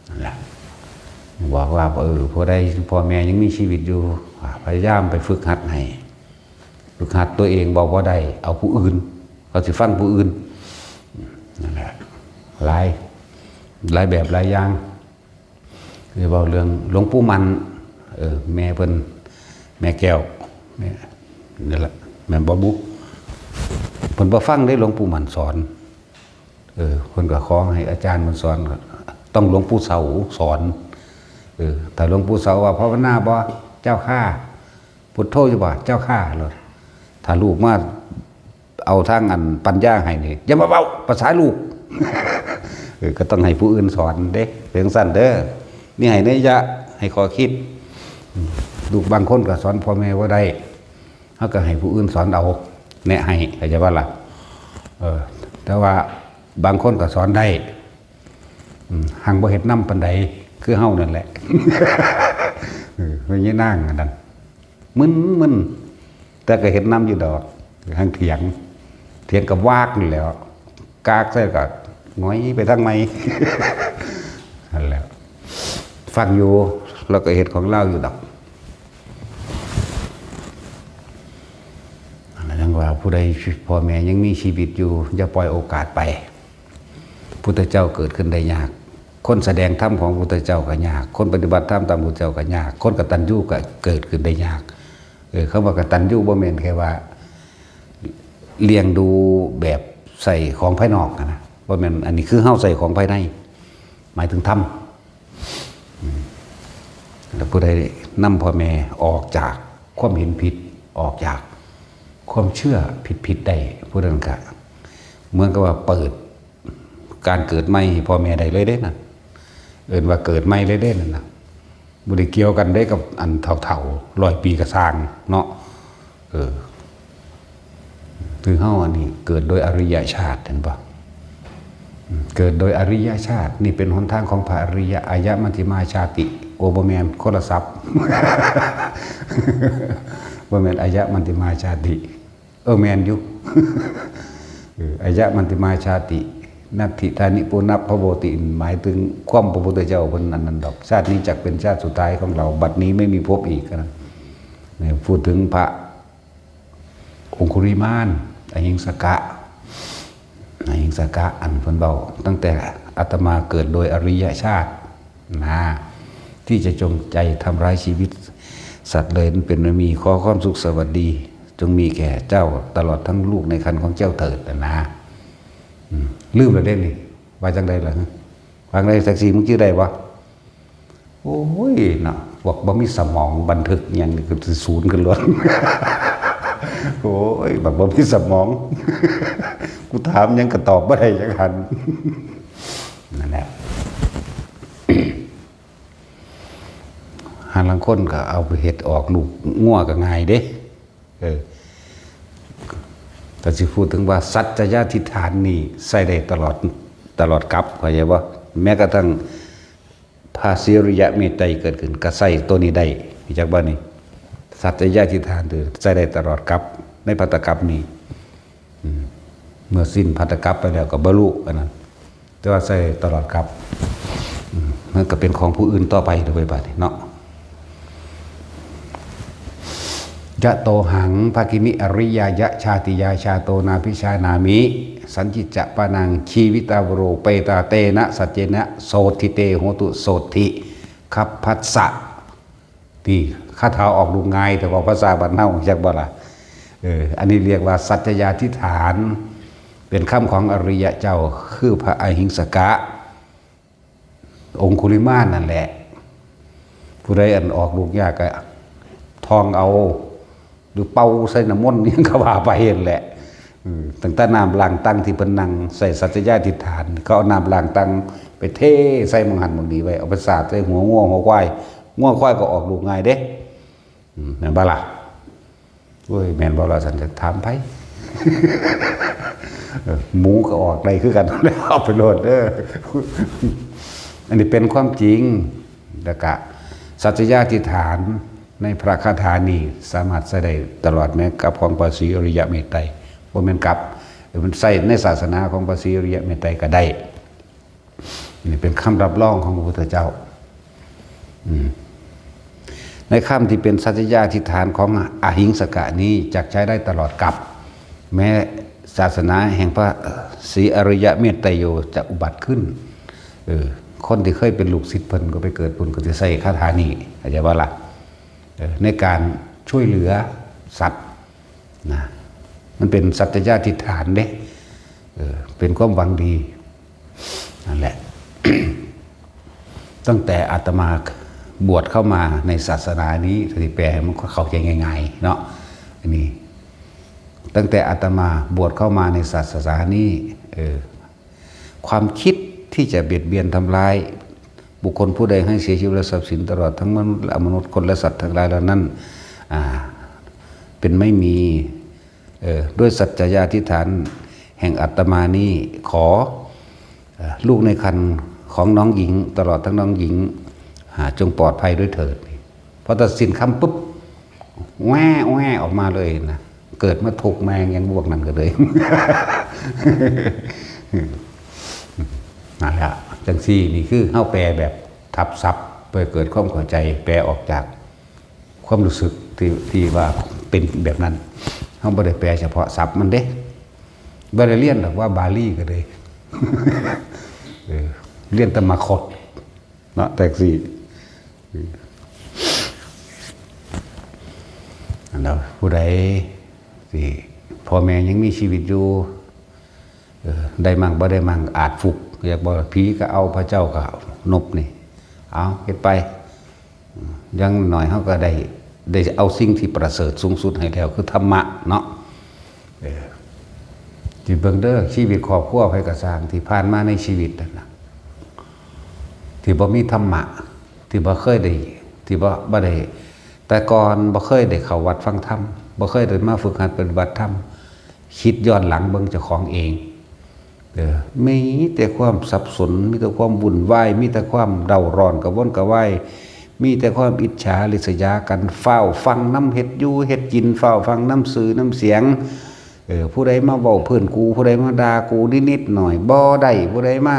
นั่นแหละ บอกว่า เออ ผู้ใดพ่อแม่ยังมีชีวิตอยู่ พยายามไปฝึกหัดให้ ฝึกหัดตัวเอง เว้าบ่ได้ เอาผู้อื่น เขาสิฟังผู้อื่น นั่นแหละ หลาย หลายแบบหลายอย่าง สิเว้าเรื่องหลวงปู่มั่น เออ แม่เพิ่น แม่แก้ว แม่ นั่นแหละ แม่นบ่บุ เพิ่นบ่ฟังเด้ หลวงปู่มั่นสอน เออ เพิ่นก็ขอให้อาจารย์เพิ่นสอน ต้องหลวงปู่เสาสอน เออ ถ้าหลวงปู่เสาว่า ภาวนาบ่ เจ้าข้า พุทโธอยู่บ่ เจ้าข้า โลด ถ้าลูกมา เอาทางอันปัญญาให้นี่ อย่ามาเว้าภาษาลูก เออ ก็ต้องให้ผู้อื่นสอนเด้ เป็นจั่งซั้นเด้อ นี่ให้นัยยะ ให้ข้อคิด อืม ลูกบางคนก็สอนพ่อแม่บ่ได้ เฮาก็ให้ผู้อื่นสอนเอา แนะให้ เข้าใจบ่ล่ะ เออ แต่ว่าบางคนก็สอนได้ อืม หังบ่เฮ็ดนำปานใด คือเฮานั่นแหละ เออ แม่ยายนางอันนั้น มึนๆ แต่ก็เฮ็ดนำอยู่ดอก หังเถียง เถียงกับวากนี่แหล้ว กากใส่ก็หงอยไปทางใหม่ นั่นแหละ ฟังอยู่ แล้วก็เฮ็ดของลาวอยู่ดอก นั่นจั่งว่าผู้ใดพ่อแม่ยังมีชีวิตอยู่ อย่าปล่อยโอกาสไป พุทธเจ้าเกิดขึ้นได้ยาก คนแสดงธรรมของพุทธเจ้าก็ยาก คนปฏิบัติธรรมตามพุทธเจ้าก็ยาก คนกตัญญูก็เกิดขึ้นได้ยาก เออ คำว่ากตัญญูบ่แม่นแค่ว่า เลี้ยงดูแบบใส่ของภายนอกหั้นนะ บ่แม่น อันนี้คือเฮาใส่ของภายใน หมายถึงธรรม อืม แล้วผู้ใดนำพ่อแม่ออกจากความเห็นผิด ออกจากความเชื่อผิดๆ ได้ ผู้นั้นก็เหมือนกับว่าเปิดการเกิดใหม่ให้พ่อแม่ได้เลยเด้นั่น เอิ้นว่าเกิดใหม่เลยเด้นั่นน่ะ บ่ได้เกี่ยวกันได้กับอันเฒ่าๆ ร้อยปีกะซ่างเนาะ เออ คือเฮาอันนี้เกิดโดยอริยชาติ เห็นปะ เกิดโดยอริยชาติ นี่เป็นหนทางของพระอริยะ อายะมัชฌิมาชาติ โอ้ บ่แม่น คนละศัพท์ บ่แม่น อายะมัชฌิมาชาติ เออ แม่นอยู่ เออ อายะมัชฌิมาชาติ นัตถิทานิปุณพโวติ หมายถึงความพระพุทธเจ้าเพิ่นอันนั้นดอก ชาตินี้จักเป็นชาติสุดท้ายของเรา บัดนี้ไม่มีพบอีกนะ เนี่ย พูดถึงพระองคุลิมาน อหิงสกะ อหิงสกะ อันเพิ่นเว้า ตั้งแต่อาตมาเกิดโดยอริยชาติ นะ ที่จะจงใจทำร้ายชีวิตสัตว์เลย มันเป็นไม่มี ขอความสุขสวัสดี จงมีแก่เจ้าตลอดทั้งลูกในครรภ์ของเจ้าเถิด นะ อืม ลืมแล้วเด้นี่ ว่าจังใดล่ะ ฟังได้ แท็กซี่ มึงจื่อได้บ่ โอ้ย เนาะ พวกบ่มีสมองบันทึกหยังนี่ก็สิศูนย์ขึ้นโลด โอ้ย บักบ่มีสมอง กูถามหยังก็ตอบบ่ได้จักอัน นั่นแหละ หาลางคนก็เอาไปเฮ็ดออกลูกงัวก็ง่ายเด้ เออ ก็สิพูดถึงว่าสัจจยาธิฐานนี่ใช้ได้ตลอด ตลอดกาล เข้าใจบ่ แม้กระทั่งพระศรีอริยะเมตไตรยเกิดขึ้น ก็ใช้ตัวนี้ได้ รู้จักบ่นี่ สัจจยาธิฐานคือใช้ได้ตลอดกาล ในภัตตกาลนี่ อืม เมื่อสิ้นภัตตกาลไปแล้วก็บรรลุอันนั้น แต่ว่าใช้ตลอดกาล อืม มันก็เป็นของผู้อื่นต่อไปโดยบัดนี้เนาะ ยะโตหัง ภกินิ อริยายะ ชาติยา ชาโต นาภิชานามิ สัญจิจจะปานัง ชีวิตาวโร เปตา เตนะ สัจเจนะ โสตถิ เต โหตุ โสตถิ คัพพัสสะ ที่คาถาออกลูกง่าย แต่ว่าภาษาบ้านเฮาจักบ่ล่ะ เออ อันนี้เรียกว่าสัจจยาธิฐาน เป็นคำของอริยะเจ้า คือพระอหิงสกะ องคุลิมานนั่นแหละ ผู้ใดอันออกลูกยากก็ท่องเอา หรือเป่าใส่น้ำมนต์ หยังก็ว่าไปนั่นแหละ อืม ตั้งแต่น้ำล้างตังที่เพิ่นนั่งใส่สัจจยาธิฐาน เขาเอาน้ำล้างตังไปเทใส่หม่องหั้นหม่องนี้ไว้ เอาไปสาดใส่หัวงัวหัวควาย งัวควายก็ออกลูกง่ายเด้ อืม แม่นบ่ล่ะ โอ้ย แม่นบ่ล่ะ สันจะถามไผ เออ หมูก็ออกได้คือกัน เอาไปโลดเด้อ อันนี้เป็นความจริง แล้วก็สัจจยาธิฐานในพระคาถานี้สามารถใช้ได้ตลอด แม้กับของพระศรีอริยะเมตไตรย บ่แม่นกับ มันใช้ในศาสนาของพระศรีอริยะเมตไตรยก็ได้ นี่เป็นคำรับรองของพระพุทธเจ้า อืม ในคำที่เป็นสัจจยาธิฐานของอหิงสกะนี้จักใช้ได้ตลอดกาล แม้ศาสนาแห่งพระศรีอริยะเมตไตรโยจะอุบัติขึ้น เออ คนที่เคยเป็นลูกศิษย์เพิ่นก็ไปเกิดเพิ่นก็จะใช้คาถานี้ เข้าใจบ่ล่ะ เออ ในการช่วยเหลือสัตว์นะ มันเป็นสัจจยาธิฐานเด้ เออ เป็นความหวังดี นั่นแหละ ตั้งแต่อาตมาบวชเข้ามาในศาสนานี้ ที่แปลให้มันเข้าใจง่ายๆ เนาะ อันนี้ ตั้งแต่อาตมาบวชเข้ามาในศาสนานี้ เออ ความคิดที่จะเบียดเบียนทำร้ายบุคคลผู้ใดให้เสียชีวิตและทรัพย์สินตลอดทั้งมนุษย์และอมนุษย์ คนและสัตว์ทั้งหลายเหล่านั้น อ่า เป็นไม่มี เอ่อ ด้วยสัจจยาธิฐานแห่งอาตมานี้ ขอ เอ่อ ลูกในครรภ์ของน้องหญิงตลอดทั้งน้องหญิง อ่า จงปลอดภัยด้วยเถิด พอตัดสินคำปุ๊บ แว่แว่ออกมาเลยนะ เกิดมาถูกแมงยังบวกนั่นก็เลย นั่นแหละ จังซี่นี่คือเฮาแปลแบบทับศัพท์ เพื่อเกิดความเข้าใจ แปลออกจากความรู้สึกที่ ที่ว่าเป็นแบบนั้น เฮาบ่ได้แปลเฉพาะศัพท์มันเด้ บ่ได้เรียนดอกว่าบาลีก็เลย เออ เรียนแต่มาคด เนาะ แท็กซี่ อันนั้นผู้ใดที่พ่อแม่ยังมีชีวิตอยู่ เออ ได้มั่งบ่ได้มั่ง อาจฟุก เรียกบ่ ผีก็เอา พระเจ้าก็เอา นบนี่ เอา เฮ็ดไป อย่างน้อยเฮาก็ได้ ได้เอาสิ่งที่ประเสริฐสูงสุดให้แล้ว คือธรรมะเนาะ เออ ที่เบิ่งเด้อ ชีวิตครอบครัวไผก็ซ่าง ที่ผ่านมาในชีวิตนั่นน่ะ ที่บ่มีธรรมะ ที่บ่เคยได้ ที่บ่ บ่ได้ แต่ก่อนบ่เคยได้เข้าวัดฟังธรรม บ่เคยได้มาฝึกหัดปฏิบัติธรรม คิดย้อนหลังเบิ่งเจ้าของเอง เออ มีแต่ความสับสน มีแต่ความวุ่นวาย มีแต่ความเร่าร้อนกระวนกระวาย มีแต่ความอิจฉาริษยากัน ฟ้าวฟังนำเฮ็ดอยู่เฮ็ดกิน ฟ้าวฟังนำชื่อนำเสียง เออ ผู้ใดมาเว้าพื้นกู ผู้ใดมาด่ากูนิดๆหน่อยๆ บ่ได้ ผู้ใดมา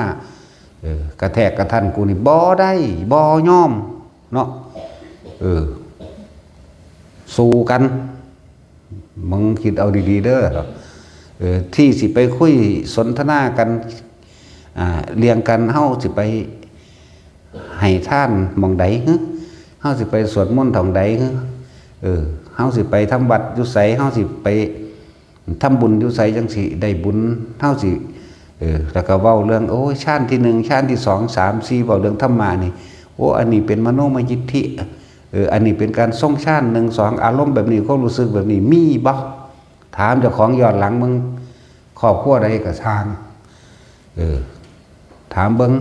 เออ กระแทกกระทันกูนี่บ่ได้ บ่ยอม เนาะ เออ สู้กัน มึงคิดเอาดีๆเด้อ เออ ที่สิไปคุยสนทนากัน อ่า เรื่องกัน เฮาสิไปให้ทานหม่องใดหึ เฮาสิไปสวดมนต์หม่องใดหึ เออ เฮาสิไปทำวัดอยู่ไส เฮาสิไป ทำบุญอยู่ไสจั่งสิได้บุญ เฮาสิ เออ แล้วก็เว้าเรื่อง โอ้ย ฌานที่หนึ่ง ฌานที่สอง สาม สี่ เว้าเรื่องธรรมะนี่ โอ้ อันนี้เป็นมโนมยิทธิ เออ อันนี้เป็นการทรงฌาน หนึ่ง สอง อารมณ์แบบนี้ ความรู้สึกแบบนี้ มีบ่ ถามเจ้าของย้อนหลังมึง ครอบครัวใดก็ช่าง เออ ถามเบิ่ง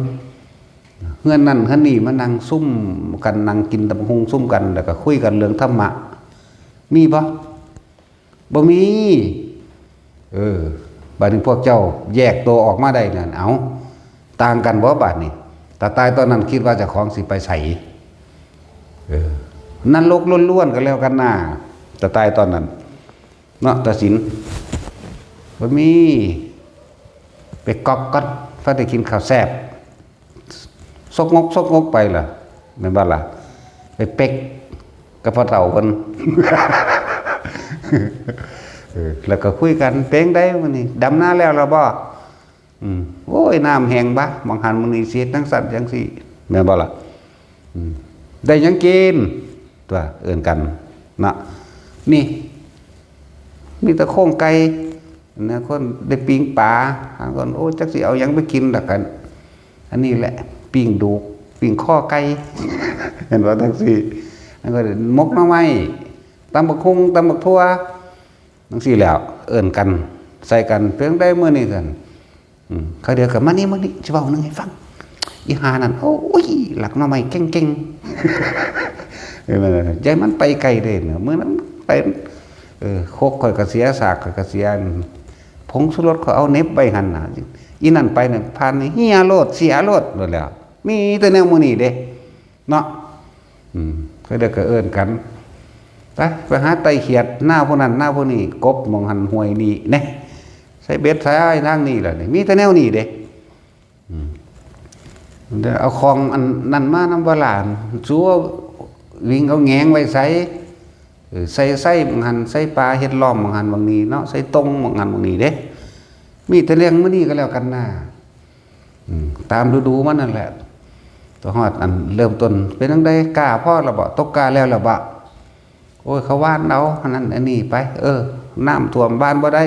เฮือนนั่นเฮือนนี่มานั่งซุ่มกัน นั่งกินตำบักหุ่งซุ่มกัน แล้วก็คุยกันเรื่องธรรมะ มีบ่ บ่มี เออ บัดนี้พวกเจ้าแยกตัวออกมาได้นั่น เอ้า ต่างกันบ่บัดนี้ ตาตายตอนนั้นคิดว่าเจ้าของสิไปไส เออ นรกล้วนๆก็แล้วกันนะ ตาตายตอนนั้น เนาะ ตาสิน บ่มี ไปก๊อกก่อน พอได้กินข้าวแซ่บ ซกงก ซกงกไปล่ะ แม่นบ่ล่ะ ไปเป๊กกับพ่อเฒ่าเพิ่น เออ แล้วก็คุยกัน เป็นไดมื้อนี้ ดำนาแล้วล่ะบ่ อืม โอ้ย น้ำแห้งบะ หม่องหันหม่องนี่ สิเฮ็ดจั่งซั้นจั่งซี้ แม่นบ่ล่ะ อืม ได้หยังกิน ตัว เอิ้นกัน เนาะ นี่ มีแต่โครงไก่ นะ คนได้ปิ้งปลา บางคน โอ้ จักสิเอาหยังไปกินล่ะกัน อันนี้แหละ ปิ้งดูก ปิ้งคอไก่ เห็นบ่ จั่งซี้ แล้วก็หมกหน่อไม้ ตำบักหุ่ง ตำบักถั่ว จั่งซี้แหล้ว เอิ้นกัน ใส่กัน เป็นไดมื้อนี้ซั่น อืม เขาเดียวกัน มานี่ มานี่ สิเว้าหนึ่งให้ฟัง อีห่านั่น โอ้ย ลักหน่อไม้เก่งๆ เออ ยายมันไปไกลเด้เนาะ มื้อนั้นไป เออ โคกข้อยก็เสีย สากข้อยก็เสีย ผงชูรสข้อยเอาเหน็บไว้หั่นน่ะ อีนั่นไปเนี่ย ผ่านนี่เหียโลด เสียโลด โลดแล้ว มีแต่แนวหมู่นี้เด้ เนาะ อืม เขาเดียวก็เอิ้นกัน ไป ไปหาไต่เขียด หน้าผู้นั้น หน้าผู้นี้ กบหม่องหั่น ห้วยนี่ แหน่ ใส่เบ็ดใส่อ้ายทางนี้ล่ะนี่ มีแต่แนวนี้เด้ อืม เดี๋ยวเอาของอันนั้นมานำ ว่าหลาน สัววิ่งเอาแหงงไว้ใส่ เออ ใส่ไส้หม่องหั่น ใส่ปลาเฮ็ดล้อมหม่องหั่นหม่องนี้เนาะ ใส่ตงหม่องหั่นหม่องนี้เด้ มีแต่เรื่องมื้อนี้ก็แล้วกันนะ อืม ตามฤดูมันนั่นแหละ ตัวฮอดอันเริ่มต้น เป็นจั่งใด กล้าพอแล้วบ่ ตกกล้าแล้วแล้วบ่ โอ้ย เขาหว่านเอา อันนั้นอันนี้ไป เออ น้ำท่วมหว่านบ่ได้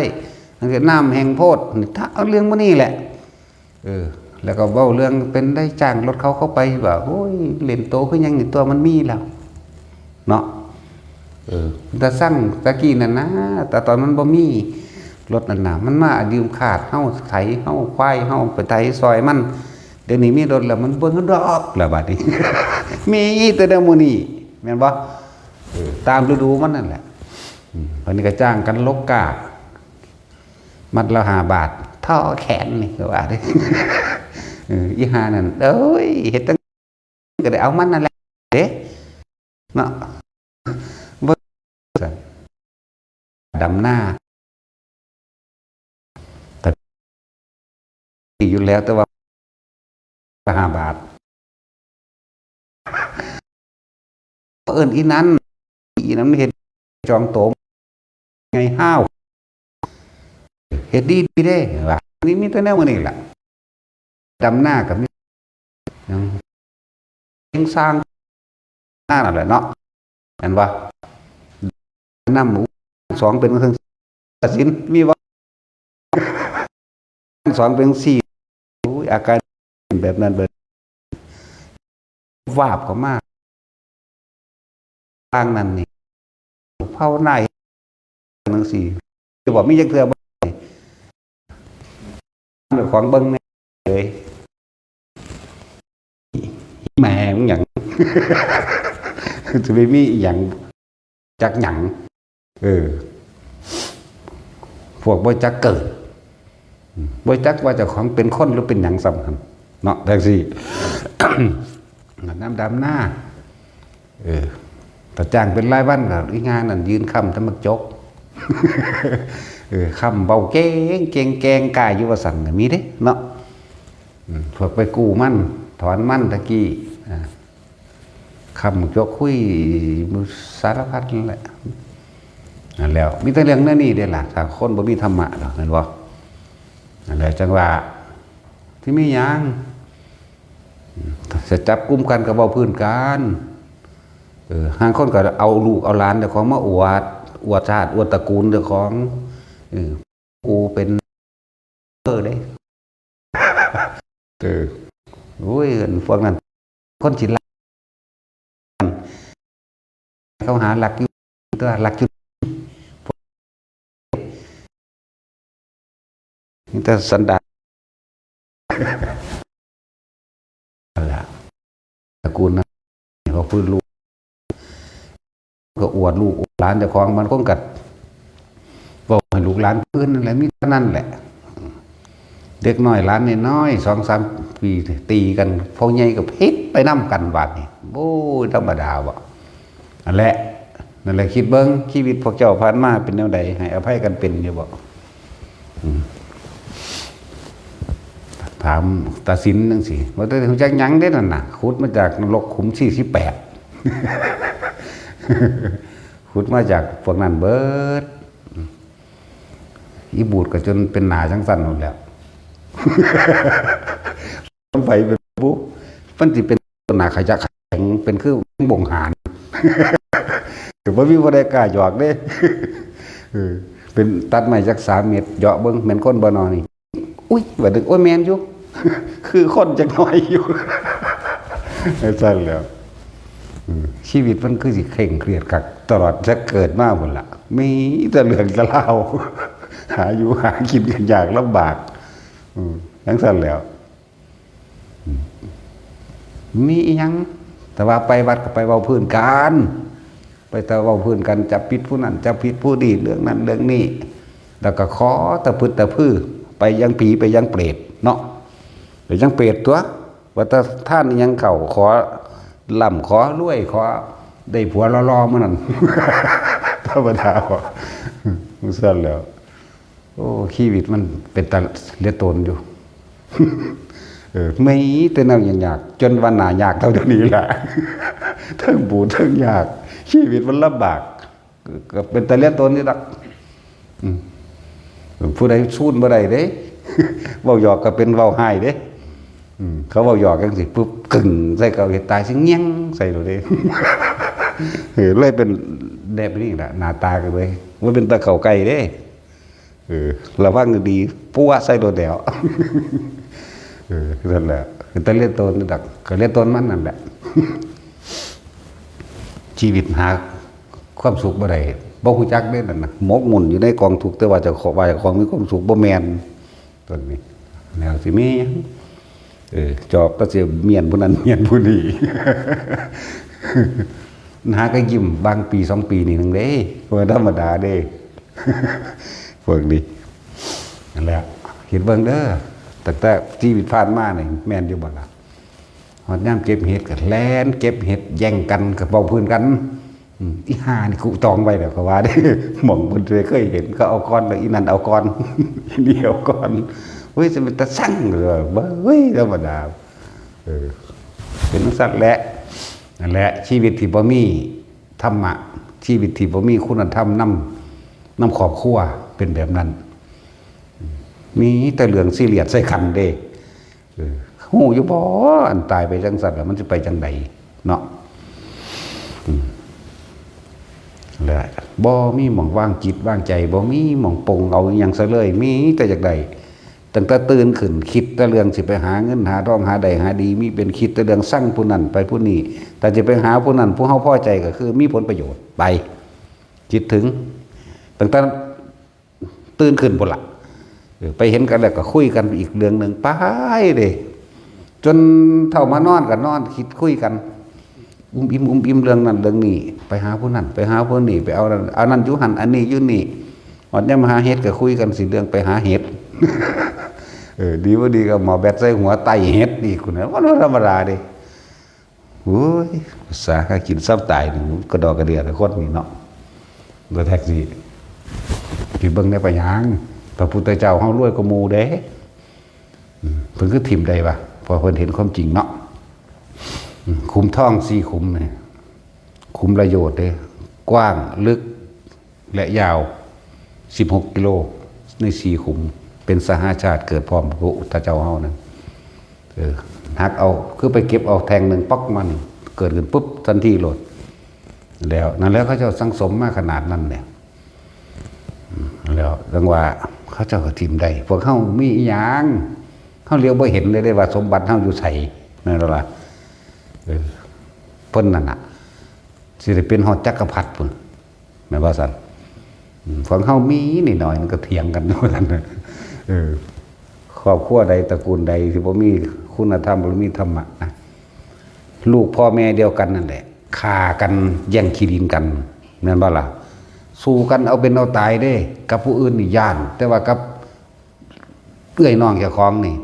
จั่งซี้ น้ำแห้งโพด นี่ ถ้าเอาเรื่องมื้อนี้แหละ เออ แล้วก็เว้าเรื่องเป็นได้จ้างรถเขาเข้าไป ว่า โอ้ย เล่นโตคือหยังนี่ ตัวมันมีแล้ว เนาะ เออ แต่สั่งตะกี้นั่นนะ แต่ตอนมันบ่มีรถนั่นน่ะ มันมายืมคาดเฮาไถ เฮาควาย เฮาไปไถซอยมัน เดี๋ยวนี้มีรถแล้ว มันเบิ่งดอกแล้วบัดนี้ มีแต่แนวหมู่นี้ แม่นบ่ เออ ตามฤดูมันนั่นแหละ อืม บัดนี้ก็จ้างกันลกกล้า มัดละห้าบาท ท่อแขนนี่ก็ว่าเด้ เออ อีห่านั่น เอ้ย เฮ็ดจั่ง ก็ได้เอามันนั่นแหละเด้ เนาะ บ่ ดำนา แต่ดีอยู่แล้ว แต่ว่าห้าบาท เอิ้นอีนั้น อีนั้นมันเฮ็ดจองโต ไงห้าว เฮ็ดดีดีเด้ ว่า นี่มีแต่แนวมื้อนี้ล่ะ ดำนาก็มี ยัง เฮ็งสร้างหน้านั่นแหละเนาะ แม่นบ่ นำหมู่สองเป็นจั่งซี้ ตัดสิน มีบ่ สองเป็นจั่งซี้ โอ้ย อาการแบบนั้น แบบ วาบเข้ามา ทางนั้นนี่ ภาวนาจั่งซี้ จะบอกมีจักเทื่อบ่ เจ้าของเบิ่งแน่เลย แม่มึงหยัง คือจะไม่มีอหย่างจักหยัง เออ พวกบ่จักเกิด บ่จักว่าเจ้าของเป็นคนหรือเป็นหยังสำคัญ เนาะ จังซี่ น้ำดำหน้า เออ ถ้าจ้างเป็นรายวันก็อีงานนั่นยืนค้ำแต่หมากจก เออ ค้ำเบาเก่ง เก่ง แกงกายอยู่ว่าซั่นน่ะ มีเด้ เนาะ อืม พวกไปกู้มัน ถอนมันตะกี้ อ่า ค้ำหมากจกคุย สารพัดนั่นแหละ นั่นแหล้ว มีแต่เรื่องแนวนี้เด้ล่ะ ถ้าคนบ่มีธรรมะดอก แม่นบ่ นั่นแหละ จังว่า ที่มีหยัง จะจับกุมกันก็เว้าพื้นกัน เออ ห่างคนก็เอาลูกเอาหลานเจ้าของมาอวด อวดชาติ อวดตระกูลเจ้าของ เออ กูเป็นเออเด้ เออ โอ้ย พวกนั้น คนสิรัก เขาหารักอยู่ ตัวรักอยู่ นี่แต่สันดาน นั่นแหละ ตระกูลนั้น เขาพื้นลูก ก็อวดลูกอวดหลานเจ้าของ มันคงกัด บอกให้ลูกหลานพื้นนั่นแหละ มีเท่านั้นแหละ เด็กน้อยหลานน้อยๆ สองสามปี ตีกัน พ่อใหญ่ก็ผิดไปนำกัน บาดนี้ โอ้ย ธรรมดาบ่ นั่นแหละ นั่นแหละ คิดเบิ่ง ชีวิตพวกเจ้าผ่านมาเป็นแนวใด ให้อภัยกันเป็นอยู่บ่ อืม ถามตาสินจังซี่ ว่าแต่ฮู้จักหยังเด้นั่นน่ะ ขุดมาจากนรกขุมสี่สิบแปด ขุดมาจากพวกนั้นเบิด อีบูดก็จนเป็นหนาจังซั่นนั่นแหละ มันไปเป็นปุ๊บ มันสิเป็นหนาขยักแข็ง เป็นคือบ่งหาน แต่บ่มีผู้ใดกล้าหยอกเด้ เออ เป็นตัดไม้จักสามเมตร เหยาะเบิ่ง แม่นคนบ่นอนี่ อุ๊ย ว่าดึก โอ้ย แม่นอยู่ คือคนจักหน่อยอยู่ จังซั่นแหล้ว อืม ชีวิตมันคือสิเคร่งเครียดคัก ตลอดจะเกิดมาพุ่นล่ะ มีแต่เรื่องแต่ราว หาอยู่หากินกันยากลำบาก อืม จังซั่นแหล้ว อืม มีอีหยัง แต่ว่าไปวัดก็ไปเว้าพื้นกัน ไปแต่เว้าพื้นกัน จับผิดผู้นั้น จับผิดผู้นี้ เรื่องนั้นเรื่องนี้ แล้วก็ขอตะพึดตะพือ ไปยังผี ไปยังเปรตเนาะ ไปยังเปรตตัว ว่าแต่ท่านยังเข้า ขอร่ำขอรวย ขอได้ผัวหล่อๆ มื้อนั้น ธรรมดาบ่ จังซั่นแหล้ว โอ้ ชีวิตมันเป็นตาเหลือตนอยู่ เออ มีแต่แนวยากๆ จนว่าหน้ายากเท่าเดี๋ยวนี้แหละ ทั้งบูดทั้งยาก ชีวิตมันลำบาก ก็เป็นตาเหลือตนนี่ดอก อืม ผู้ใดสู้บ่ได้เด้ เว้าหยอกก็เป็นเว้าฮ้ายเด้ อืม เขาเว้าหยอกจังซี่ปุ๊บ กึ่งใส่เขา เฮ็ดตายสิเงี้ยงใส่โลดเด้ เออ เลยเป็นแบบนี้ล่ะ หน้าตาก็เลย บ่เป็นตาเข้าใกล้เด้ เออ ระวังดีๆ ปัวใส่โลดแล้ว เออ นั่นแหละ เป็นตาเหลือตนนี่ดอก ก็เหลือตนมันนั่นแหละ ชีวิตหาความสุขบ่ได้ บ่ฮู้จักเด้นั่นน่ะ หมกมุ่นอยู่ในกองทุกข์ แต่ว่าเจ้าของ ว่าเจ้าของมีความสุข บ่แม่น ต้นนี้ แนวสิมีหยัง เออ จอบก็สิเมียนผู้นั้น เมียนผู้นี้ หาก็ยิ้มบางปีสองปีนี่หนึ่งเด้ บ่ธรรมดาเด้ พวกนี้ นั่นแหละ คิดเบิ่งเด้อ ตั้งแต่ชีวิตผ่านมานี่ แม่นอยู่บ่ล่ะ ฮอดยามเก็บเห็ดก็แล่นเก็บเห็ดแย่งกันก็เว้าพื้นกัน อืม อีห่านี่กูจองไว้แล้วก็ว่าเด้ หม่องเพิ่นเคยเห็นก็เอาก่อน แล้วอีนั่นเอาก่อน อีนี่เอาก่อน เฮ้ย จะเป็นตาสั่งเลย เว้ย ธรรมดา เออ เป็นจังซั่นแหละ นั่นแหละ ชีวิตที่บ่มีธรรมะ ชีวิตที่บ่มีคุณธรรมนำ นำครอบครัว เป็นแบบนั้น มีแต่เรื่องซีเรียสใส่กันเด้ เออ ฮู้อยู่บ่ อันตายไปจังซั่นแล้วมันสิไปจังใดเนาะ อืม และบ่มีหม่องวางจิตวางใจ บ่มีหม่องปลงเอาอิหยังซะเลย มีแต่อยากได้ ตั้งแต่ตื่นขึ้น คิดแต่เรื่องสิไปหาเงินหาทอง หาได้หาดี มีเป็นคิดแต่เรื่องซังผู้นั้นไปผู้นี้ แต่จะไปหาผู้นั้น ผู้เฮาพอใจก็คือมีผลประโยชน์ ไป คิดถึง ตั้งแต่ ตื่นขึ้นพุ้นละ เออ ไปเห็นกันแล้วก็คุยกันอีกเรื่องหนึ่ง ไปเด้ จนเฒ่ามานอนก็นอนคิดคุยกัน อุ้มอิ่มอุ้มอิ่มเรื่องนั้นเรื่องนี้ ไปหาผู้นั้น ไปหาผู้นี้ ไปเอานั่น อันนั้นอยู่หั่น อันนี้อยู่นี่ ฮอดยามหาเห็ดก็คุยกันสิเรื่องไปหาเห็ด เออ ดีบ่ดีก็หมอแบตใส่หัวไต่เห็ดอีก คุณนะ มันบ่ธรรมดาเด้ โอ้ย ภาษาหากินซ้ำตายนี่ กระดอกกระเดียแต่คนนี่เนาะ บ่แท็กซี่ สิเบิ่งได้ปะหยัง พระพุทธเจ้าเฮารวยกว่าหมู่เด้ อืม เพิ่นคือถิ่มได้วะ เพราะเพิ่นเห็นความจริงเนาะ อืม ขุมทองสี่ขุมนี่ ขุมละโยชน์เด้ กว้าง ลึก และยาว สิบหกกิโล ในสี่ขุม เป็นสหาชาติเกิดพร้อมพระพุทธเจ้าเฮานั่น เออ หักเอา คือไปเก็บเอาแท่งหนึ่งป๊อกมานี่ เกิดขึ้นปุ๊บ ทันทีโลด แล้ว นั่นแหละเขาเจ้าสั่งสมมาขนาดนั้นเนี่ย อืม แล้วจั่งว่าเขาเจ้าก็ถิ่มได้ พวกเฮามีอีหยัง เฮาเหลียวบ่เห็นเลยเด้ว่าสมบัติเฮาอยู่ไส แม่นบ่ล่ะ เออ เพิ่นนั่นน่ะ สิได้เป็นฮอดจักรพรรดิพุ้น แม่นบ่ซั่น อืม พวกเฮามีนิดหน่อยมันก็เถียงกัน ว่าซั่น เออ ครอบครัวใดตระกูลใดที่บ่มีคุณธรรม บ่มีธรรมะนะ ลูกพ่อแม่เดียวกันนั่นแหละ ฆ่ากันแย่งขี้ดินกัน แม่นบ่ล่ะ สู้กันเอาเป็นเอาตายเด้ กับผู้อื่นนี่ย้าน แต่ว่ากับเอื้อยน้องเจ้าของนี่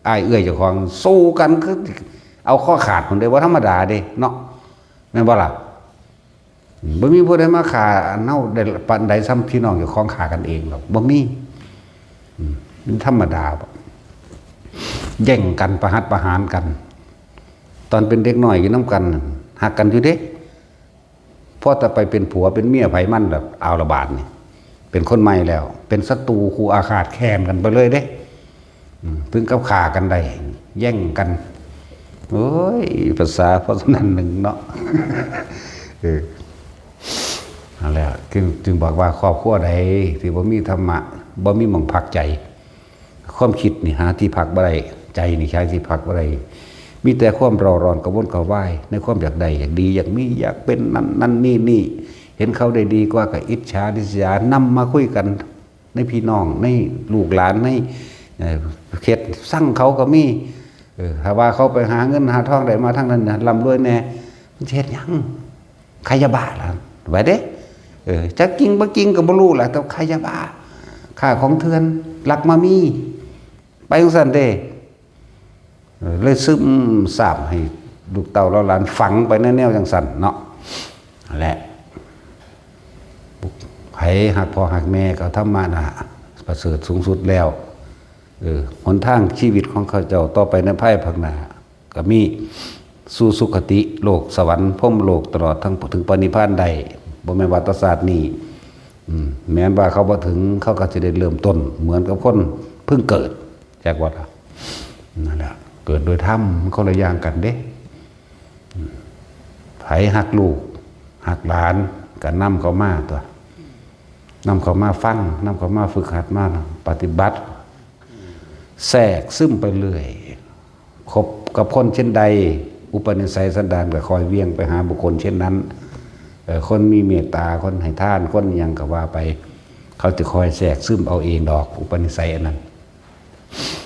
อ้ายเอื้อยเจ้าของ สู้กันคือเอาคอขาดพุ้นเด้ บ่ธรรมดาเด้เนาะ แม่นบ่ล่ะ บ่มีผู้ใดมาฆ่าอันเฮาได้ปานใดส่ำพี่น้องเจ้าของฆ่ากันเองดอก บ่มี อืม มันธรรมดาบ่ แย่งกันประหัตประหารกัน ตอนเป็นเด็กน้อยอยู่นำกัน ฮักกันอยู่เด้ พอแต่ไปเป็นผัวเป็นเมียไผมันแล้ว เอาละบาดนี่ เป็นคนใหม่แล้ว เป็นศัตรูคู่อาฆาตแค้นกันไปเลยเด้ อืม ถึงกับฆ่ากันได้ แย่งกัน โอ้ย ภาษาเพราะฉะนั้นหนึ่งเนาะ เออ นั่นแหละ จึง จึงบอกว่าครอบครัวใดที่บ่มีธรรมะ บ่มีหม่องพักใจ ความคิดนี่หาที่พักบ่ได้ ใจนี่หาที่พักบ่ได้ มีแต่ความเร่าร้อนกระวนกระวาย ในความอยากได้ อยากดี อยากมี อยากเป็นนั่น นั่น นี่ นี่ เห็นเขาได้ดีกว่าก็อิจฉาริษยา นำมาคุยกัน ในพี่น้อง ในลูกหลาน ใน เอ่อ เขตซังเขาก็มี เออ ถ้าว่าเขาไปหาเงินหาทองได้มาทางนั้นนะ ร่ำรวยแน่ มันสิเฮ็ดหยัง ขายยาบ้าล่ะ ว่าเด้ เออ จักจริงบ่จริงก็บ่รู้ล่ะ แต่ขายยาบ้า ค้าของเถื่อน ลักมามี ไปจั่งซั้นเด้ เออ เลยซึมซาบให้ลูกเต้าเหล่าหลานฝังไปในแนวจั่งซั้นเนาะ และ ไผฮักพ่อฮักแม่ก็ธรรมะน่ะ ประเสริฐสูงสุดแล้ว เออ หนทางชีวิตของเขาเจ้าต่อไปในภายภาคหน้า ก็มีสู่สุคติโลกสวรรค์พรหมโลกตลอดทั้งถึงปรินิพพานได้ บ่แม่นว่าแต่ชาตินี้ อืม แม้นว่าเขาบ่ถึง เขาก็สิได้เริ่มต้นเหมือนกับคนเพิ่งเกิด จักว่าล่ะ นั่นแหละ เกิดโดยธรรม มันคนละอย่างกันเด้ อืม ไผฮักลูก ฮักหลาน ก็นำเขามาตัวนำเขามาฟัง นำเขามาฝึกหัด มาปฏิบัติ แทรกซึมไปเรื่อย คบกับคนเช่นใด อุปนิสัยสันดานก็คอยเวียงไปหาบุคคลเช่นนั้น เอ่อ คนมีเมตตา คนให้ทาน คนหยังก็ว่าไป เขาจะคอยแทรกซึมเอาเองดอก อุปนิสัยอันนั้น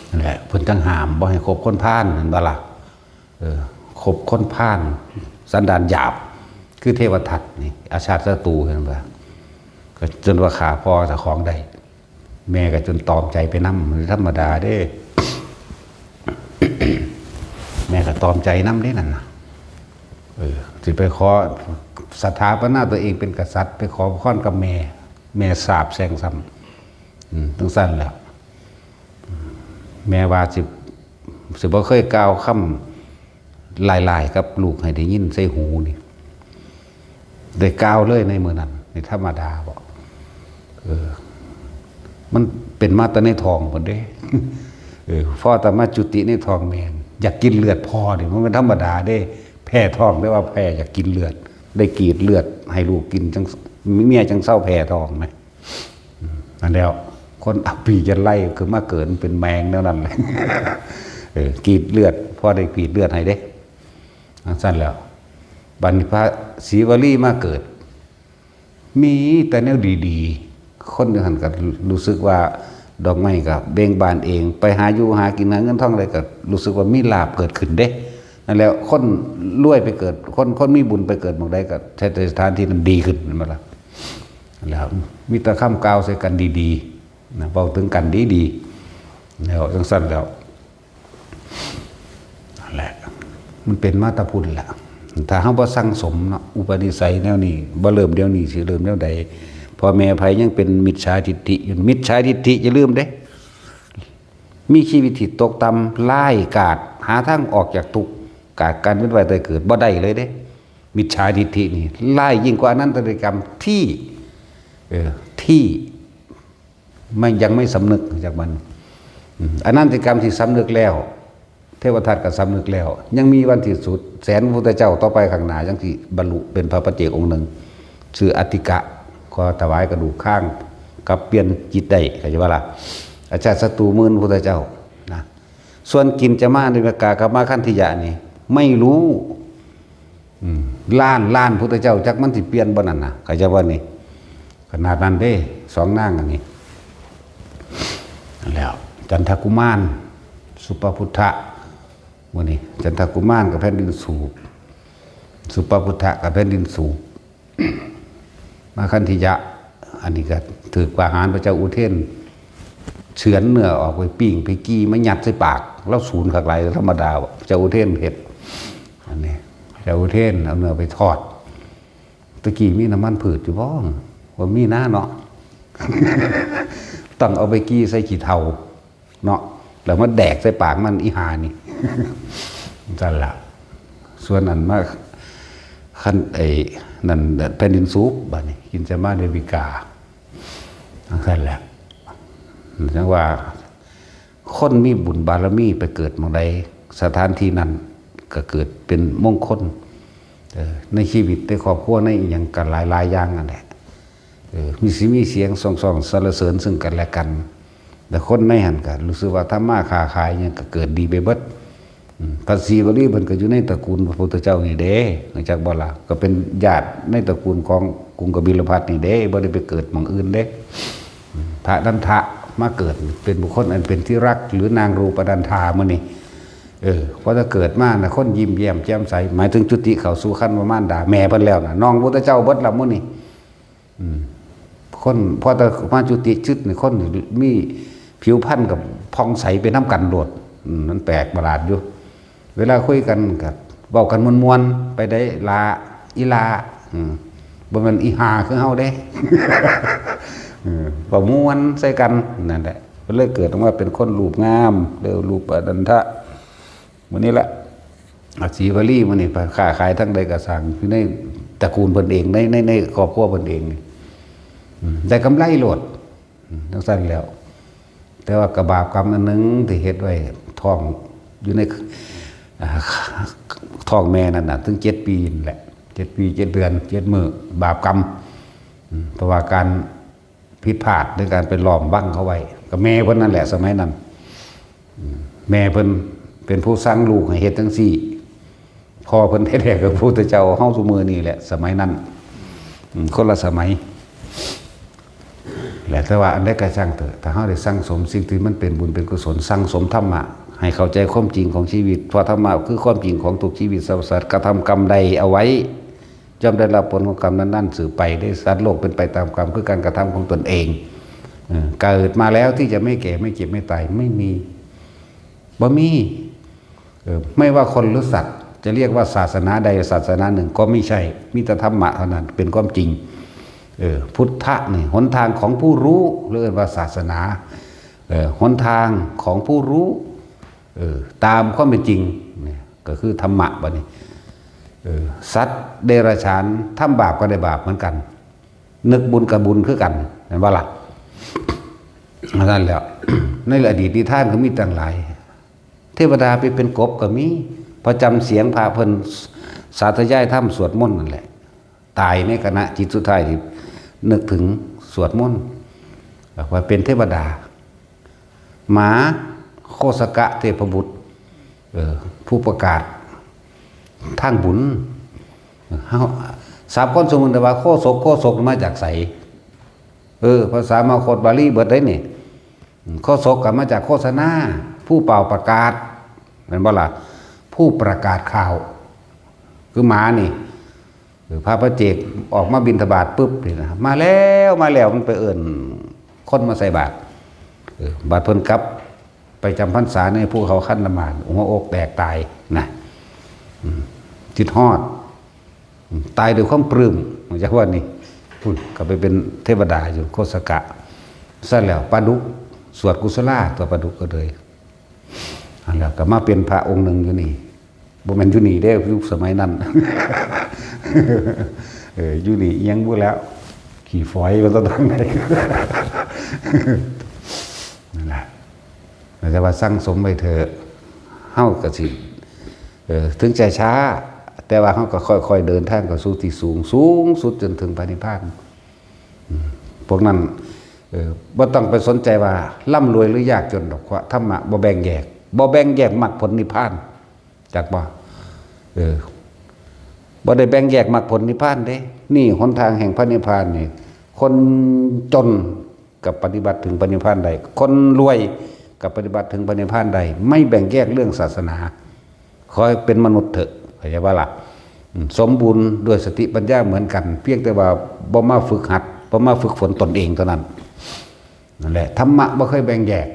นั่นแหละ เพิ่นจั่งห้ามบ่ให้คบคนพาล แม่นบ่ล่ะ เออ คบคนพาล สันดานหยาบ คือเทวทัตนี่ อาชาติศัตรู เห็นบ่ ก็จนว่าฆ่าพ่อเจ้าของได้ แม่ก็จนตอมใจไปนำ ธรรมดาเด้ แม่ก็ตอมใจนำเด้นั่นน่ะ เออ สิไปขอสถาปนาตัวเองเป็นกษัตริย์ ไปขอพรกับแม่ แม่สาปแช่งซ้ำ อืม จั่งซั้นแหละ แม่ว่าสิ สิบ่เคยกล่าวคำหลายๆกับลูกให้ได้ยินใส่หูนี่ ได้กล่าวเลยในมื้อนั้น นี่ธรรมดาบ่ เออ มันเป็นมาแต่ในท้องพุ้นเด้ เออ พอแต่มาจุติในท้องแม่ อยากกินเลือดพ่อนี่ มันเป็นธรรมดาเด้ แพ้ท้อง แต่ว่าแพ้อยากกินเลือด ได้กรีดเลือดให้ลูกกิน จั่ง เมียจั่งเซาแพ้ท้องนะ อืม นั่นแล้ว คนอับปีจั่นไล่คือมาเกิดเป็นแมงแนวนั้นเลย เออ กรีดเลือด พ่อได้กรีดเลือดให้เด้ จั่งซั้นแล้ว บัดนี้พระศรีวลีมาเกิด มีแต่แนวดีๆ คนอยู่หั่นก็รู้สึกว่าดอกไม้ก็เบ่งบานเอง ไปหาอยู่หากิน หาเงินทองอะไรก็รู้สึกว่ามีลาภเกิดขึ้นเด้ แล้วคนรวยไปเกิด คนคนมีบุญไปเกิดหม่องใดก็ใช้สถานที่นั้นดีขึ้นแม่นบ่ล่ะ แล้วมีแต่คำกล่าวใส่กันดีๆนะ เว้าถึงกันดีๆ แล้วจั่งซั้นแล้ว นั่นแหละ มันเป็นมาแต่พุ้นแหละ ถ้าเฮาบ่สั่งสมเนาะ อุปนิสัยแนวนี้ บ่เริ่มเดี๋ยวนี้ สิเริ่มแนวใด พ่อแม่ไผยังเป็นมิจฉาทิฏฐิอยู่ มิจฉาทิฏฐิอย่าลืมเด้ มีชีวิตที่ตกต่ำ ร้ายกาจ หาทางออกจากทุกข์ กาดการเวียนว่ายตายเกิดบ่ได้เลยเด้ มิจฉาทิฏฐินี่ ร้ายยิ่งกว่าอนันตริยกรรมที่ เออ ที่ ไม่ ยังไม่สำนึกจากมัน อืม อนันตริยกรรมที่สำนึกแล้ว เทวทัตก็สำนึกแล้ว ยังมีวันสิ้นสุด แสนพระพุทธเจ้าต่อไปข้างหน้า ยังสิบรรลุเป็นพระปัจเจกองค์หนึ่ง ชื่ออัตถิกะ ขอถวายกระดูกข้าง กลับเปลี่ยนจิตได้ เข้าใจบ่ล่ะ อาชาติศัตรูหมื่นพุทธเจ้านะ ส่วนกินจมานิกากับมาคันธิยะนี่ ไม่รู้ อืม ล้านล้านพุทธเจ้า จักมันสิเปลี่ยนบ่นั่นน่ะ เข้าใจบ่นี่ ขนาดนั้นเด้ สองนางอันนี้ แล้ว จันทกุมาร สุปพุทธะ มื้อนี้ จันทกุมารกับแผ่นดินสูบ สุปพุทธะกับแผ่นดินสูบ มาคันธิยะ อันนี้ก็ถืกประหาร พระเจ้าอุเทนเฉือนเนื้อออกไปปิ้งไปกี้มายัดใส่ปาก แล้วสูนคักหลายธรรมดา พระเจ้าอุเทนเฮ็ด อันนี้ พระเจ้าอุเทนเอาเนื้อไปทอด ตะกี้มีน้ำมันพืชอยู่บ่ ว่ามีน้าเนาะ ต้องเอาไปกี้ใส่ขี้เถ้าเนาะ แล้วมาแดกใส่ปากมัน อีหานี่ จั่นละ ส่วนอันมาคันไอ้นั่นแผ่นดินสูบ บัดนี้ กินจมาเดวิกา จั่นแหละ จั่งว่า คนมีบุญบารมีไปเกิดหม่องใด สถานที่นั้นก็เกิดเป็นมงคล เออ ในชีวิตในครอบครัวในอิหยังกันหลายๆอย่างนั่นแหละ เออ มีสิมีเสียงส่องๆสรรเสริญซึ่งกันและกัน แต่คนในหั้นก็รู้สึกว่าทำมาค้าขายหยังก็เกิดดีไปเบิด อืม พระศรีวลีเพิ่นก็อยู่ในตระกูลพระพุทธเจ้านี่เด้ รู้จักบ่ล่ะ ก็เป็นญาติในตระกูลของกรุงกบิลพัสดุ์นี่เด้ บ่ได้ไปเกิดหม่องอื่นเด้ อืม พระนันทะมาเกิดเป็นบุคคลอันเป็นที่รัก หรือนางรูปนันธามื้อนี้ เออ พอจะเกิดมานะ คนยิ้มแย้มแจ่มใส หมายถึงจุติเข้าสู่ครรภ์มารดาแม่เพิ่นแล้วนะ น้องพุทธเจ้าเบิดละมื้อนี้ อืม คนพอแต่มาจุติชึดนี่ คนนี่มีผิวพรรณกับผ่องใสไปนำกันโลด อืม มันแปลกประหลาดอยู่ เวลาคุยกันก็เว้ากันม่วนๆ ไปได้ละ อีหล่า อืม บ่แม่นอีห่าคือเฮาเด้ เออ เว้าม่วนใส่กัน นั่นแหละ ก็เลยเกิดออกมาเป็นคนรูปงาม เรียกว่ารูปนันทะ มื้อนี้แหละ อาชีวลีมื้อนี้ ค้าขายทางใดก็สร้าง อยู่ในตระกูลเพิ่นเอง ใน ใน ในครอบครัวเพิ่นเองนี่ อืม ได้กำไรโลด อืม จั่งซั้นแล้ว แต่ว่าก็บาปกรรมอันหนึ่งที่เฮ็ดไว้ ท้องอยู่ใน อ่า ท้องแม่นั่นน่ะ ถึงเจ็ดปีนั่นแหละ เจ็ดปี เจ็ดเดือน เจ็ดมื้อ บาปกรรม อืม เพราะว่าการผิดพลาดในการไปล้อมบังเขาไว้ ก็แม่เพิ่นนั่นแหละ สมัยนั้น อืม แม่เพิ่นเป็นผู้สั่งลูกให้เฮ็ดจั่งซี้ พ่อเพิ่นแท้ๆ ก็พระพุทธเจ้าเฮาซุมื้อนี้แหละ สมัยนั้น อืม คนละสมัย แหละ แต่ว่าอันใดก็ช่างเถอะ ถ้าเฮาได้สั่งสมสิ่งที่มันเป็นบุญเป็นกุศล สั่งสมธรรมะ ให้เข้าใจความจริงของชีวิต เพราะธรรมะคือความจริงของทุกชีวิต สรรพสัตว์กระทำกรรมใดเอาไว้ ย่อมได้รับผลของกรรมนั้นๆ สืบไป ได้สัตว์โลกเป็นไปตามกรรม คือการกระทำของตนเอง เออ เกิดมาแล้วที่จะไม่แก่ ไม่เจ็บ ไม่ตาย ไม่มี บ่มี เออ ไม่ว่าคนหรือสัตว์ จะเรียกว่าศาสนาใดศาสนาหนึ่งก็ไม่ใช่ มีแต่ธรรมะเท่านั้นเป็นความจริง เออ พุทธะนี่ หนทางของผู้รู้ เรียกว่าศาสนา เออ หนทางของผู้รู้ เออ ตามความเป็นจริง เนี่ย ก็คือธรรมะบัดนี้ เออ สัตว์เดรัจฉานทำบาปก็ได้บาปเหมือนกัน นึกบุญกับบุญคือกัน แม่นบ่ล่ะ? อันนั้นแหล้ว ในอดีตนิทานก็มีตั้งหลาย เทวดาไปเป็นกบก็มี พอจำเสียงพระเพิ่นสาธยายธรรมสวดมนต์นั่นแหละ ตายในขณะจิตสุดท้ายที่นึกถึงสวดมนต์ ว่าเป็นเทวดา หมา โคสกะเทพบุตร เออ ผู้ประกาศทางบุญ เฮา สามคนสมมุติว่าโคสก โคสกมาจากไส เออ ภาษามคธบาลีเบิดได้นี่ โคสกก็มาจากโฆษณา ผู้เป่าประกาศ แม่นบ่ล่ะ? ผู้ประกาศข่าว คือหมานี่ เออ พระปัจเจกออกมาบิณฑบาตปุ๊บนี่นะ มาแล้วมาแล้ว มันไปเอิ้นคนมาใส่บาตร เออ บาดเพิ่นกลับไปจำพรรษาในภูเขาคันธมาร หัวอกแตกตายนะ อืม คิดฮอด อืม ตายด้วยความปลื้ม จักว่านี่ พุ้น ก็ไปเป็นเทวดาอยู่โคสกะ ซั่นแล้วปลาดุก สวดกุศลาตัวปลาดุกก็เลย อันแล้วก็มาเป็นพระองค์หนึ่งอยู่นี่ บ่แม่นอยู่นี่เด้ ยุคสมัยนั้น เออ อยู่นี่อิหยังบ่แล้ว ขี้ฝอยว่าซั่น นั่นแหละ แต่ว่าสั่งสมไว้เถอะ เฮาก็สิ เออ ถึงจะช้า แต่ว่าเฮาก็ค่อยๆเดินทางเข้าสู่ที่สูง สูงสุดจนถึงพระนิพพาน อืม พวกนั้น เออ บ่ต้องไปสนใจว่าร่ำรวยหรือยากจนดอก เพราะธรรมะบ่แบ่งแยก บ่แบ่งแยกมรรคผลนิพพาน จักบ่ เออ บ่ได้แบ่งแยกมรรคผลนิพพานเด้ นี่หนทางแห่งพระนิพพานนี่ คนจนก็ปฏิบัติถึงพระนิพพานได้ คนรวยก็ปฏิบัติถึงพระนิพพานได้ ไม่แบ่งแยกเรื่องศาสนา ขอให้เป็นมนุษย์เถอะ เข้าใจบ่ล่ะ อืม สมบูรณ์ด้วยสติปัญญาเหมือนกัน เพียงแต่ว่าบ่มาฝึกหัด บ่มาฝึกฝนตนเองเท่านั้น นั่นแหละ ธรรมะบ่เคยแบ่งแยก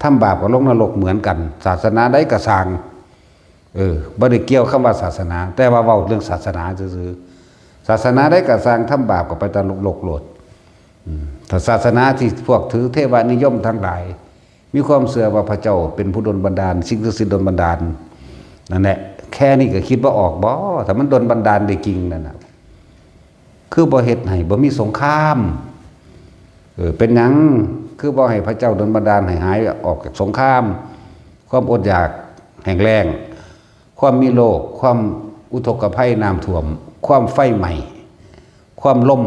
ทำบาปก็ลงนรกเหมือนกัน ศาสนาใดก็ซ่าง เออ บ่ได้เกี่ยวคำว่าศาสนา แต่ว่าเว้าเรื่องศาสนาซื่อๆ ศาสนาใดก็ซ่าง ทำบาปก็ไปตกนรกโลด อืม ถ้าศาสนาที่พวกถือเทวนิยมทั้งหลาย มีความเชื่อว่าพระเจ้าเป็นผู้ดลบันดาล สิ่งศักดิ์สิทธิ์ดลบันดาล นั่นแหละ แค่นี้ก็คิดบ่ออกบ่ ถ้ามันดลบันดาลได้จริงนั่นน่ะ คือบ่เฮ็ดให้บ่มีสงคราม เออ เป็นหยัง คือบ่ให้พระเจ้าดลบันดาลให้หายออกจากสงคราม ความอดอยาก แห้งแล้ง ความมีโรค ความอุทกภัย น้ำท่วม ความไฟไหม้ ความลม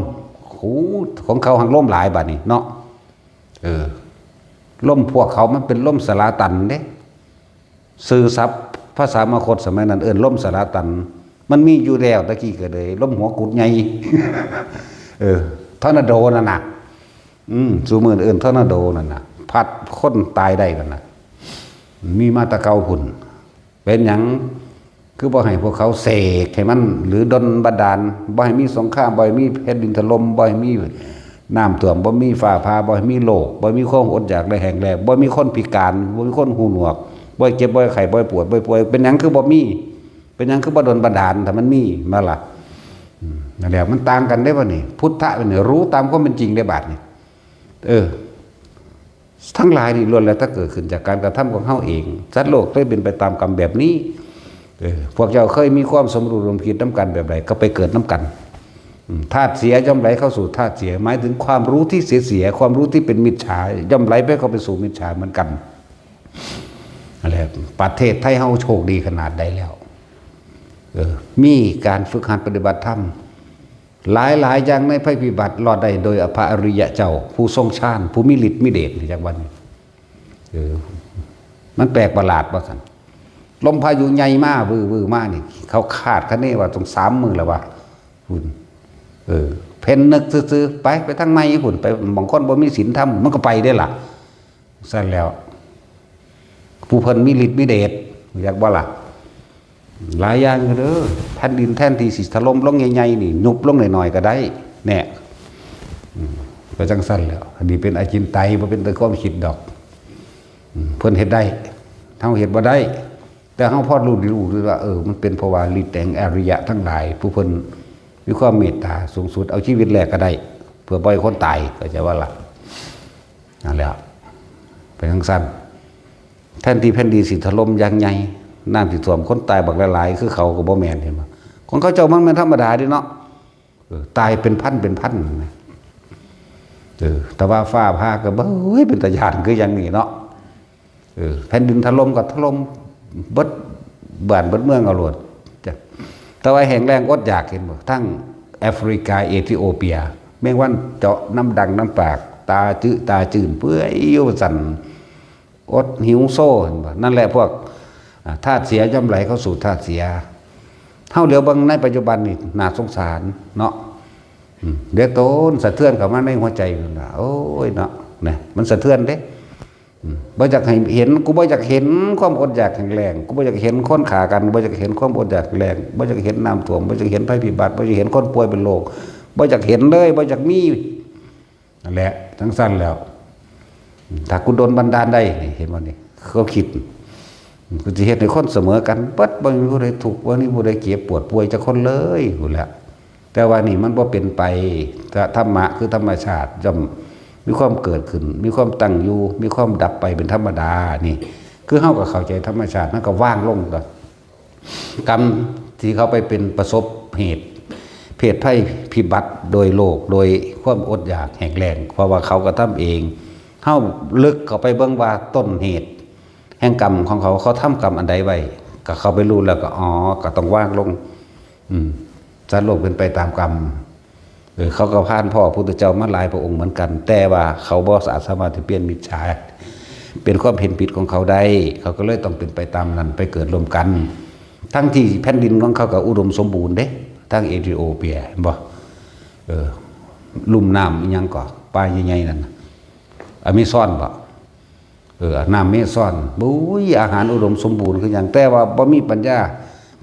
โอ้ ของเขาหังลมหลายบาดนี้เนาะ เออ ลมพวกเขามันเป็นลมสลาตันเด้ ชื่อศัพท์ภาษามคธสมัยนั้นเอิ้นลมสลาตัน มันมีอยู่แล้วตะกี้ก็เลย ลมหัวกุดใหญ่ เออ ทอร์นาโดนั่นน่ะ อืม ซุมื้อเอิ้นทอร์นาโดนั่นน่ะ พัดคนตายได้นั่นน่ะ มีมาแต่เก่าพุ้น เป็นหยัง คือบ่ให้พวกเขาเสกให้มัน หรือดลบันดาล บ่ให้มีสงคราม บ่ให้มีแผ่นดินถล่ม บ่ให้มีน้ำท่วม บ่มีฟ้าผ่า บ่ให้มีโรค บ่มีความอดอยากและแห้งแล้ง บ่มีคนพิการ บ่มีคนหูหนวก บ่เจ็บ บ่ไข้ บ่ปวด บ่ป่วย เป็นหยังคือบ่มี เป็นหยังคือบ่ดลบันดาล ถ้ามันมีมาล่ะ อืม นั่นแหละ มันต่างกันเด้บัดนี้ พุทธะเป็นรู้ตามความเป็นจริงเด้บัดนี้ เออ ทั้งหลายนี่ล้วนแล้วแต่เกิดขึ้นจากการกระทำของเฮาเอง สัตว์โลกได้เป็นไปตามกรรมแบบนี้ เออ พวกเจ้าเคยมีความสมรู้ร่วมคิดนำกันแบบใด ก็ไปเกิดนำกัน อืม ธาตุเสียย่อมไหลเข้าสู่ธาตุเสีย หมายถึงความรู้ที่เสียๆ ความรู้ที่เป็นมิจฉา ย่อมไหลไปเข้าไปสู่มิจฉาเหมือนกัน นั่นแหละ ประเทศไทยเฮาโชคดีขนาดใดแล้ว เออ มีการฝึกหัดปฏิบัติธรรม หลายๆ อย่างในภัยพิบัติรอดได้โดยพระอริยะเจ้า ผู้ทรงฌาน ผู้มีฤทธิ์มีเดช จักว่านี่ เออ มันแปลกประหลาดว่าซั่น ลมพายุใหญ่มา วื้อๆ มานี่ เขาคาดคะเนว่าต้องสามมื้อแล้วว่า พุ้น เออ เพ่นนึกซื่อๆ ไป ไปทางใหม่พุ้น ไป บางคนบ่มีศีลธรรม มันก็ไปได้ล่ะ ซั่นแล้ว ผู้เพิ่นมีฤทธิ์มีเดช จักบ่ล่ะ หลายอย่างอยู่เด้อ แผ่นดินแทนที่สิถล่มลงใหญ่ๆ นี่ ยุบลงหน่อยๆ ก็ได้ แน่ อืม ก็จังซั่นแหล้ว อันนี้เป็นอจินไตย บ่เป็นแต่ความคิดดอก อืม เพิ่นเฮ็ดได้ เฮาเฮ็ดบ่ได้ แต่เฮาพอรู้ดีรู้ว่า เออ มันเป็นเพราะว่าฤทธิ์แห่งอริยะทั้งหลาย ผู้เพิ่นมีความเมตตาสูงสุด เอาชีวิตแลกก็ได้ เพื่อบ่ให้คนตาย เข้าใจบ่ล่ะ นั่นแหละ เป็นจังซั่น แทนที่แผ่นดินสิถล่มอย่างใหญ่ น้ำสิท่วม คนตายบักหลายๆ คือเขาก็บ่แม่น เห็นบ่ ของเขาเจ้ามันแม่นธรรมดาเด้เนาะ เออ ตายเป็นพันเป็นพันนะ เออ แต่ว่าฟ้าผ่าก็บ่ เฮ้ย เป็นตาย้านคืออย่างนี้เนาะ เออ แผ่นดินถล่มก็ถล่มเบิดบ้านเบิดเมืองเอาโลด จ้ะ แต่ว่าแห้งแล้งอดอยาก เห็นบ่ ทั้งแอฟริกา เอธิโอเปีย แมงวันเจาะน้ำดังน้ำปาก ตาจื้อตาจื้น เปื่อยอยู่ซั่น อดหิวโซ เห็นบ่ นั่นแหละพวก อ่า ธาตุเสียย่อมไหลเข้าสู่ธาตุเสีย เฮาเหลียวเบิ่งในปัจจุบันนี่น่าสงสารเนาะ อืม เดี๋ยวโตนสะเทือนเข้ามาในหัวใจนั่นล่ะ โอ้ยเนาะ เนี่ย มันสะเทือนเด้ บ่อยากให้เห็น กูบ่อยากเห็นความอดอยากแห้งแล้ง กูบ่อยากเห็นคนฆ่ากัน บ่อยากเห็นความอดอยากแห้งแล้ง บ่อยากเห็นน้ำท่วม บ่อยากเห็นภัยพิบัติ บ่อยากเห็นคนป่วยเป็นโรค บ่อยากเห็นเลย บ่อยากมี นั่นแหละ จั่งซั้นแล้ว ถ้ากูโดนบันดาลได้นี่ เห็นบ่นี่ เขาคิด กูสิเฮ็ดให้คนเสมอกันเบิด บ่มีผู้ใดทุกข์ บ่มีผู้ใดเจ็บปวดป่วยจักคนเลย พู้นแหละ แต่ว่านี่มันบ่เป็นไป ธรรมะคือธรรมชาติ ย่อมมีความเกิดขึ้น มีความตั้งอยู่ มีความดับไปเป็นธรรมดา นี่ คือเฮาก็เข้าใจธรรมชาติ เฮาก็วางลง กรรมที่เขาไปเป็นประสบเหตุ เพศภัยพิบัติโดยโรค โดยความอดอยากแห้งแล้ง เพราะว่าเขากระทำเอง เฮาลึกเข้าไปเบิ่งว่าต้นเหตุ แห่งกรรมของเขา เขาทำกรรมอันใดไว้ ก็เข้าไปรู้แล้วก็ อ๋อ ก็ต้องวางลง อืม สัตว์โลกเป็นไปตามกรรม เออ เขาก็ผ่านพ้อพุทธเจ้ามาหลายพระองค์เหมือนกัน แต่ว่าเขาบ่สามารถที่เปลี่ยนมิจฉา เป็นความเห็นผิดของเขาได้ เขาก็เลยต้องเป็นไปตามนั้น ไปเกิดร่วมกัน ทั้งที่แผ่นดินของเขาก็อุดมสมบูรณ์เด้ ทั้งเอธิโอเปีย เห็นบ่ เออ ลุ่มน้ำอิหยังก็ ป่าใหญ่ๆนั่นน่ะ อเมซอนบ่ เออ น้ำเมซอน บุ้ย อาหารอุดมสมบูรณ์คือหยัง แต่ว่าบ่มีปัญญา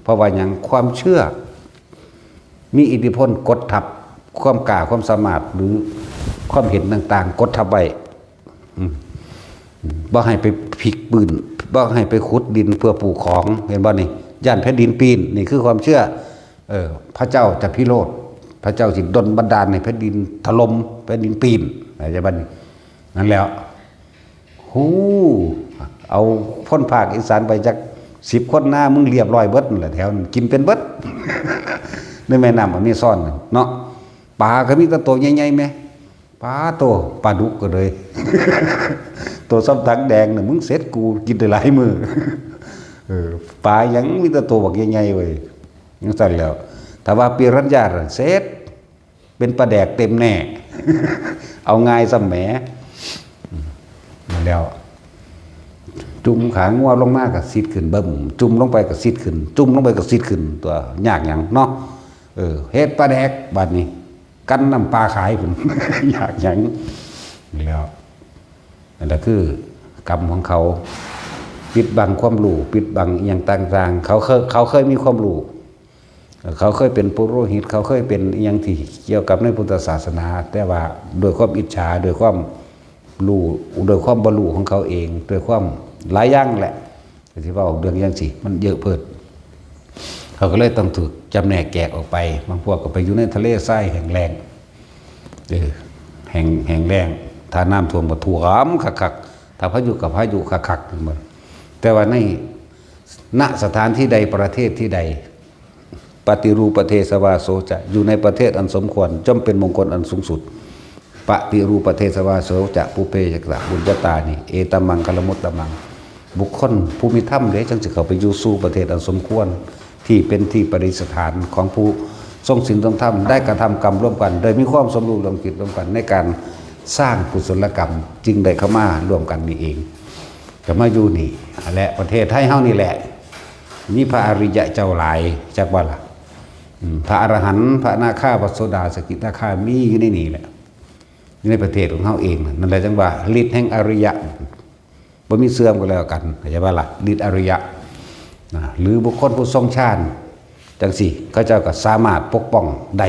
เพราะว่าหยัง ความเชื่อ มีอิทธิพลกดทับ ความกล้า ความสามารถ หรือความเห็นต่างๆ กดทับไว้ อืม บ่ให้ไปพลิกปืน บ่ให้ไปขุดดินเพื่อปลูกของ เห็นบ่นี่ ย้านแผ่นดินปีน นี่คือความเชื่อ เออ พระเจ้าจะพิโรธ พระเจ้าสิดลบันดาลให้แผ่นดินถล่ม แผ่นดินปีน เข้าใจบ่นี่ นั่นแหละ ฮู้ เอาคนภาคอีสานไปจักสิบคนนะ มึงเรียบร้อยเบิดนั่นแหละ แถวนั้นกินเป็นเบิด ในแม่น้ำอเมซอนน่ะเนาะ ปลาก็มีแต่โตใหญ่ๆแหม ปลาโต ปลาดุกก็เลย โตส่ำถังแดงน่ะ มึงเสร็จกูกินได้หลายมื้อ เออ ปลาหยังมีแต่โตบักใหญ่ๆเว้ย จั่งซั้นแล้ว ถ้าว่าปิรัญญาน่ะ เสร็จ เป็นปลาแดกเต็มแน่ เอาง่ายซ้ำแหม นั่นแล้ว จุ่มขางัวลงมาก็ซิดขึ้น เบิ่ม จุ่มลงไปก็ซิดขึ้น จุ่มลงไปก็ซิดขึ้น ตัวยากหยังเนาะ เออ เฮ็ดปลาแดก บัดนี้ กันน้ำปลาขายพุ้น ยากหยัง แล้ว นั่นแหละคือกรรมของเขา ปิดบังความรู้ ปิดบังอิหยังต่างๆ เขาเคย เขาเคยมีความรู้ เขาเคยเป็นปุโรหิต เขาเคยเป็นอิหยังที่เกี่ยวกับในพุทธศาสนา แต่ว่าด้วยความอิจฉา ด้วยความรู้ ด้วยความบ่รู้ของเขาเอง ด้วยความหลายอย่างแหละ ที่เว้าเรื่องจั่งซี้ มันเยอะเพิด เขาก็เลยต้องถูกจำแนกแยกออกไป บางพวกก็ไปอยู่ในทะเลทรายแห้งแล้ง เออ แห้ง แห้งแล้ง ถ้าน้ำท่วมก็ท่วมคักๆ ถ้าพายุก็พายุคักๆ แม่นบ่ แต่ว่าใน ณ สถานที่ใด ประเทศที่ใด ปฏิรูปประเทศวาโสจะ อยู่ในประเทศอันสมควร ย่อมเป็นมงคลอันสูงสุด ปฏิรูปประเทศวาโสจะ ปุพเพจะ บุญญาตานี่ เอตัมมังคลมุตตมัง บุคคลผู้มีธรรมเด้ จั่งสิเข้าไปอยู่สู่ประเทศอันสมควร ที่เป็นที่ประดิษฐานของผู้ทรงศีลทรงธรรม ได้กระทำกรรมร่วมกัน โดยมีความสมรู้ร่วมคิดร่วมกัน ในการสร้างกุศลกรรม จึงได้เข้ามาร่วมกันนี่เอง ก็มาอยู่นี่ และประเทศไทยเฮานี่แหละ มีพระอริยะเจ้าหลาย จักว่าล่ะ อืม พระอรหันต์ พระอนาคา พระโสดา สกิทาคา มีอยู่ในนี่แหละ อยู่ในประเทศของเฮาเอง นั่นแหละจั่งว่าฤทธิ์แห่งอริยะ บ่มีเสื่อมก็แล้วกัน เข้าใจบ่ล่ะ ฤทธิ์อริยะ นะ หรือบุคคลผู้ทรงฌาน จั่งซี้ เขาเจ้าก็สามารถปกป้องได้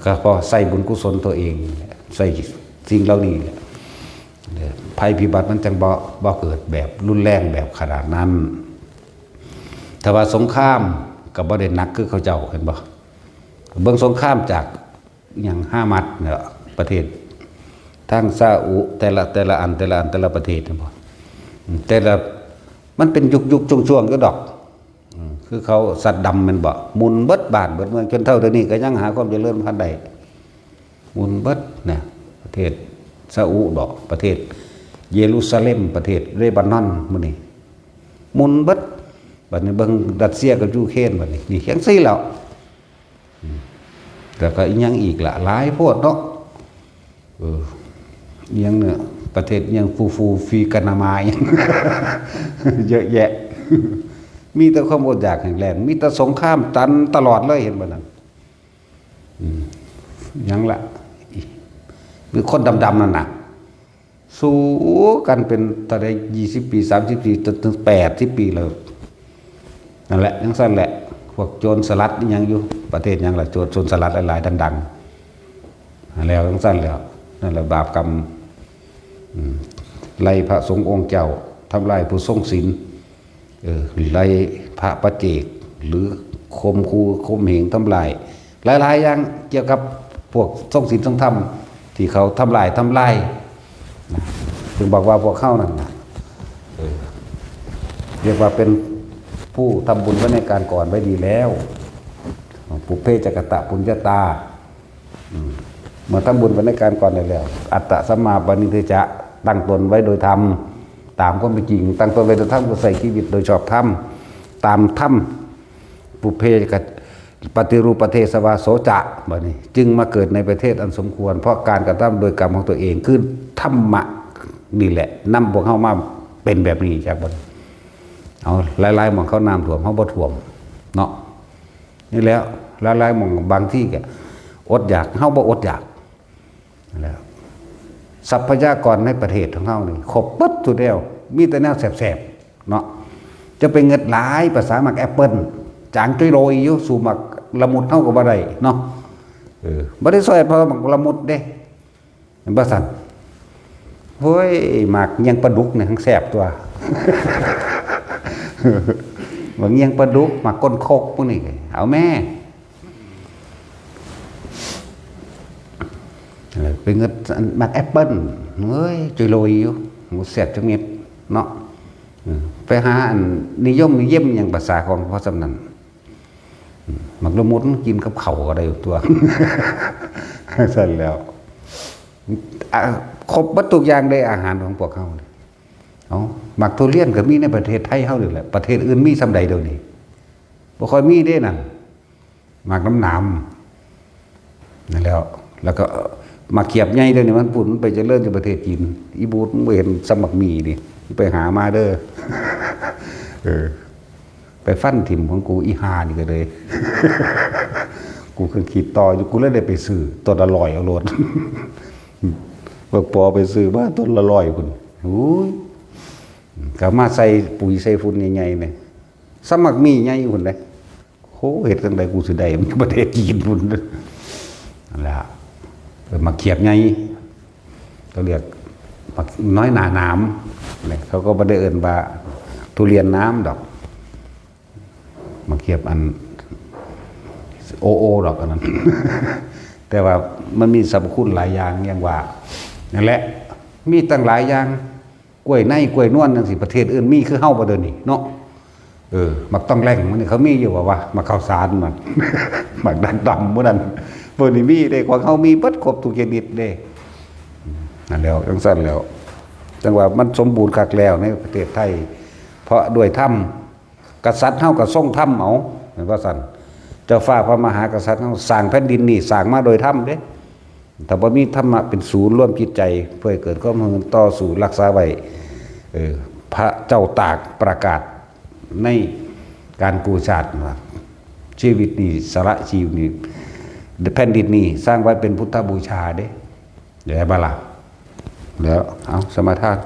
ก็เพราะใส่บุญกุศลตัวเอง ใส่สิ่งเหล่านี้แหละ ภัยพิบัติมันจั่งบ่ บ่เกิดแบบรุนแรงแบบขนาดนั้น ถ้าว่าสงครามก็บ่ได้หนักคือเขาเจ้า เห็นบ่ เบิ่งสงครามจากหยัง ฮามัสเนี่ย ประเทศ ทางซาอุ แต่ละ แต่ละอัน แต่ละอัน แต่ละประเทศ เห็นบ่ แต่ละ มันเป็นยุคๆ ช่วงๆ อยู่ดอก อืม คือเขาซัดดัมแม่นบ่ หมุนเบิดบ้านเบิดเมือง จนเท่าเดี๋ยวนี้ก็ยังหาความเจริญบ่ทันได้ หมุนเบิดนะ ประเทศซาอุดอก ประเทศเยรูซาเล็ม ประเทศเลบานอน มื้อนี้ หมุนเบิด บัดนี้เบิ่งรัสเซียกับยูเครน บัดนี้ นี่จั่งซี้แล้ว อืม แล้วก็อีหยังอีกล่ะ หลายโพดเนาะ เออ อีหยังเนี่ย ประเทศอีหยัง ฟูฟู ฟีกานามา อีหยัง เยอะแยะ มีแต่ความอดอยากแห้งแล้ง มีแต่สงครามตันตลอดเลย เห็นบ่นั่น อืม หยังละ อี คือคนดำๆ นั่นน่ะ สู้กันเป็นเท่าใด ยี่สิบปี สามสิบปี จนถึง แปดสิบปีแล้ว นั่นแหละจั่งซั้นแหละ พวกโจรสลัดอิหยังอยู่ ประเทศหยังล่ะ โจร โจรสลัดหลายๆ ดังๆ แล้วจั่งซั้นแล้ว นั่นแหละบาปกรรม อืม ไล่พระสงฆ์องค์เจ้า ทำลายผู้ทรงศีล เออ ไล่พระปัจเจก หรือข่มขู่ข่มเหงทำลาย หลายๆ อย่างเกี่ยวกับพวกทรงศีลทรงธรรม ที่เขาทำลาย ทำลายนะ จึงบอกว่าพวกเขานั่นนะ เออ เรียกว่าเป็นผู้ทำบุญไว้ในการก่อนไว้ดีแล้ว ปุพเพจะกะตะปุญญาตา อืม เมื่อทำบุญไว้ในการก่อนได้แล้ว อัตตะสัมมาปณิธิจะ ตั้งตนไว้โดยธรรม ตามความเป็นจริง ตั้งตนไว้โดยธรรม ก็ใช้ชีวิตโดยชอบธรรม ตามธรรม ปุพเพกะ ปฏิรูปประเทศวาโสจะ บัดนี้ จึงมาเกิดในประเทศอันสมควร เพราะการกระทำโดยกรรมของตัวเอง คือธรรมะนี่แหละ นำพวกเฮามาเป็นแบบนี้ จากบัดนี้ เอา หลายๆ หม่องเขาน้ำท่วม เฮาบ่ท่วม เนาะ นี่แหละ หลายๆ หม่องบางที่ก็อดอยาก เฮาบ่อดอยาก นั่นแหละ ทรัพยากรในประเทศของเฮานี่ ครบเบิดทุกแนว มีแต่แนวแสบๆ เนาะ จะไปเงิดหลายภาษาหมากแอปเปิ้ล จางจ้อยโรยอยู่ สู้หมากละมุดเฮาก็บ่ได้เนาะ เออ บ่ได้ซอยเพราะหมากละมุดเด้ เห็นบ่ซั่น โอ้ย หมากเยียงปลาดุกนี่แฮ่งแซ่บตั๊ว หมากเยียงปลาดุก หมากก้นคกพวกนี้ เอาแม่ เออ ไปเงิดหมากแอปเปิ้ล เฮ้ย จ้อยโรยอยู่ โห แซ่บจักเม็ดเนาะ เออ ไปหาอันนิยมนิยมหยังภาษาของเขาส่ำนั้น อืม หมากละมุดกินกับข้าวก็ได้ตั๊ว ซั่นแล้ว อ่ะ ครบเบิดทุกอย่างเด้ อาหารของพวกเฮานี่ เอ้า หมากทุเรียนก็มีในประเทศไทยเฮานี่แหละ ประเทศอื่นมีส่ำใดเดี๋ยวนี้ บ่ค่อยมีเด้นั่น หมากน้ำหนาม นั่นแหล้ว แล้วก็ เอ่อ หมากเขียบใหญ่เดี๋ยวนี้มันพู้น มันไปเจริญอยู่ประเทศจีน อีบูด มึงบ่เห็นส่ำหมากหมี่นี่ มึงไปหามาเด้อ เออ ไปฟันถิ่มของกู อีห่านี่ก็เลย กูก็คิดต่ออยู่ กูเลยได้ไปซื้อต้นละร้อยเอาโลด บักปอไปซื้อมาต้นละร้อยพุ้น โอ้ย ก็มาใส่ปุ๋ยใส่ฝุ่นใหญ่ๆ เนี่ย ส่ำหมากหมี่ใหญ่พุ้นเด้ โห เฮ็ดจั่งใดกูสิได้มันอยู่ประเทศจีนพุ้น นั่นแหละ เออ หมากเขียบใหญ่ เขาเรียกหมากน้อยหนาหนาม เนี่ย เขาก็บ่ได้เอิ้นว่าทุเรียนน้ำดอก หมากเขียบอัน โอโอดอกอันนั้น แต่ว่ามันมีสรรพคุณหลายอย่าง อย่างว่า นั่นแหละ มีตั้งหลายอย่าง กล้วยใน กล้วยนวลจั่งซี้ ประเทศอื่นมีคือเฮาบ่เดี๋ยวนี้เนาะ เออ หมากต้องแล่ง มื้อนี้เขามีอยู่บ่วะ หมากข้าวสาร มัน หมากดักดำ มื้อนั้น มื้อนี้มีเด้ ของเฮามีเบิดครบทุกชนิดเด้ นั่นแหล้ว จั่งซั้นแหล้ว จั่งว่ามันสมบูรณ์คักแล้วในประเทศไทย เพราะด้วยธรรม กษัตริย์เฮาก็ทรงธรรมเอา แม่นว่าซั่น เจ้าฟ้าพระมหากษัตริย์เฮาสร้างแผ่นดินนี่ สร้างมาโดยธรรมเด้ ถ้าบ่มีธรรมะเป็นศูนย์รวมจิตใจ เพื่อให้เกิดความรู้ต่อสู้รักษาไว้ เออ พระเจ้าตากประกาศในการกู้ชาติว่า ชีวิตนี่ สละชีวิตนี่ แผ่นดินนี่สร้างไว้เป็นพุทธบูชาเด้ เดี๋ยวให้มาละ แล้ว เอา สมาทาน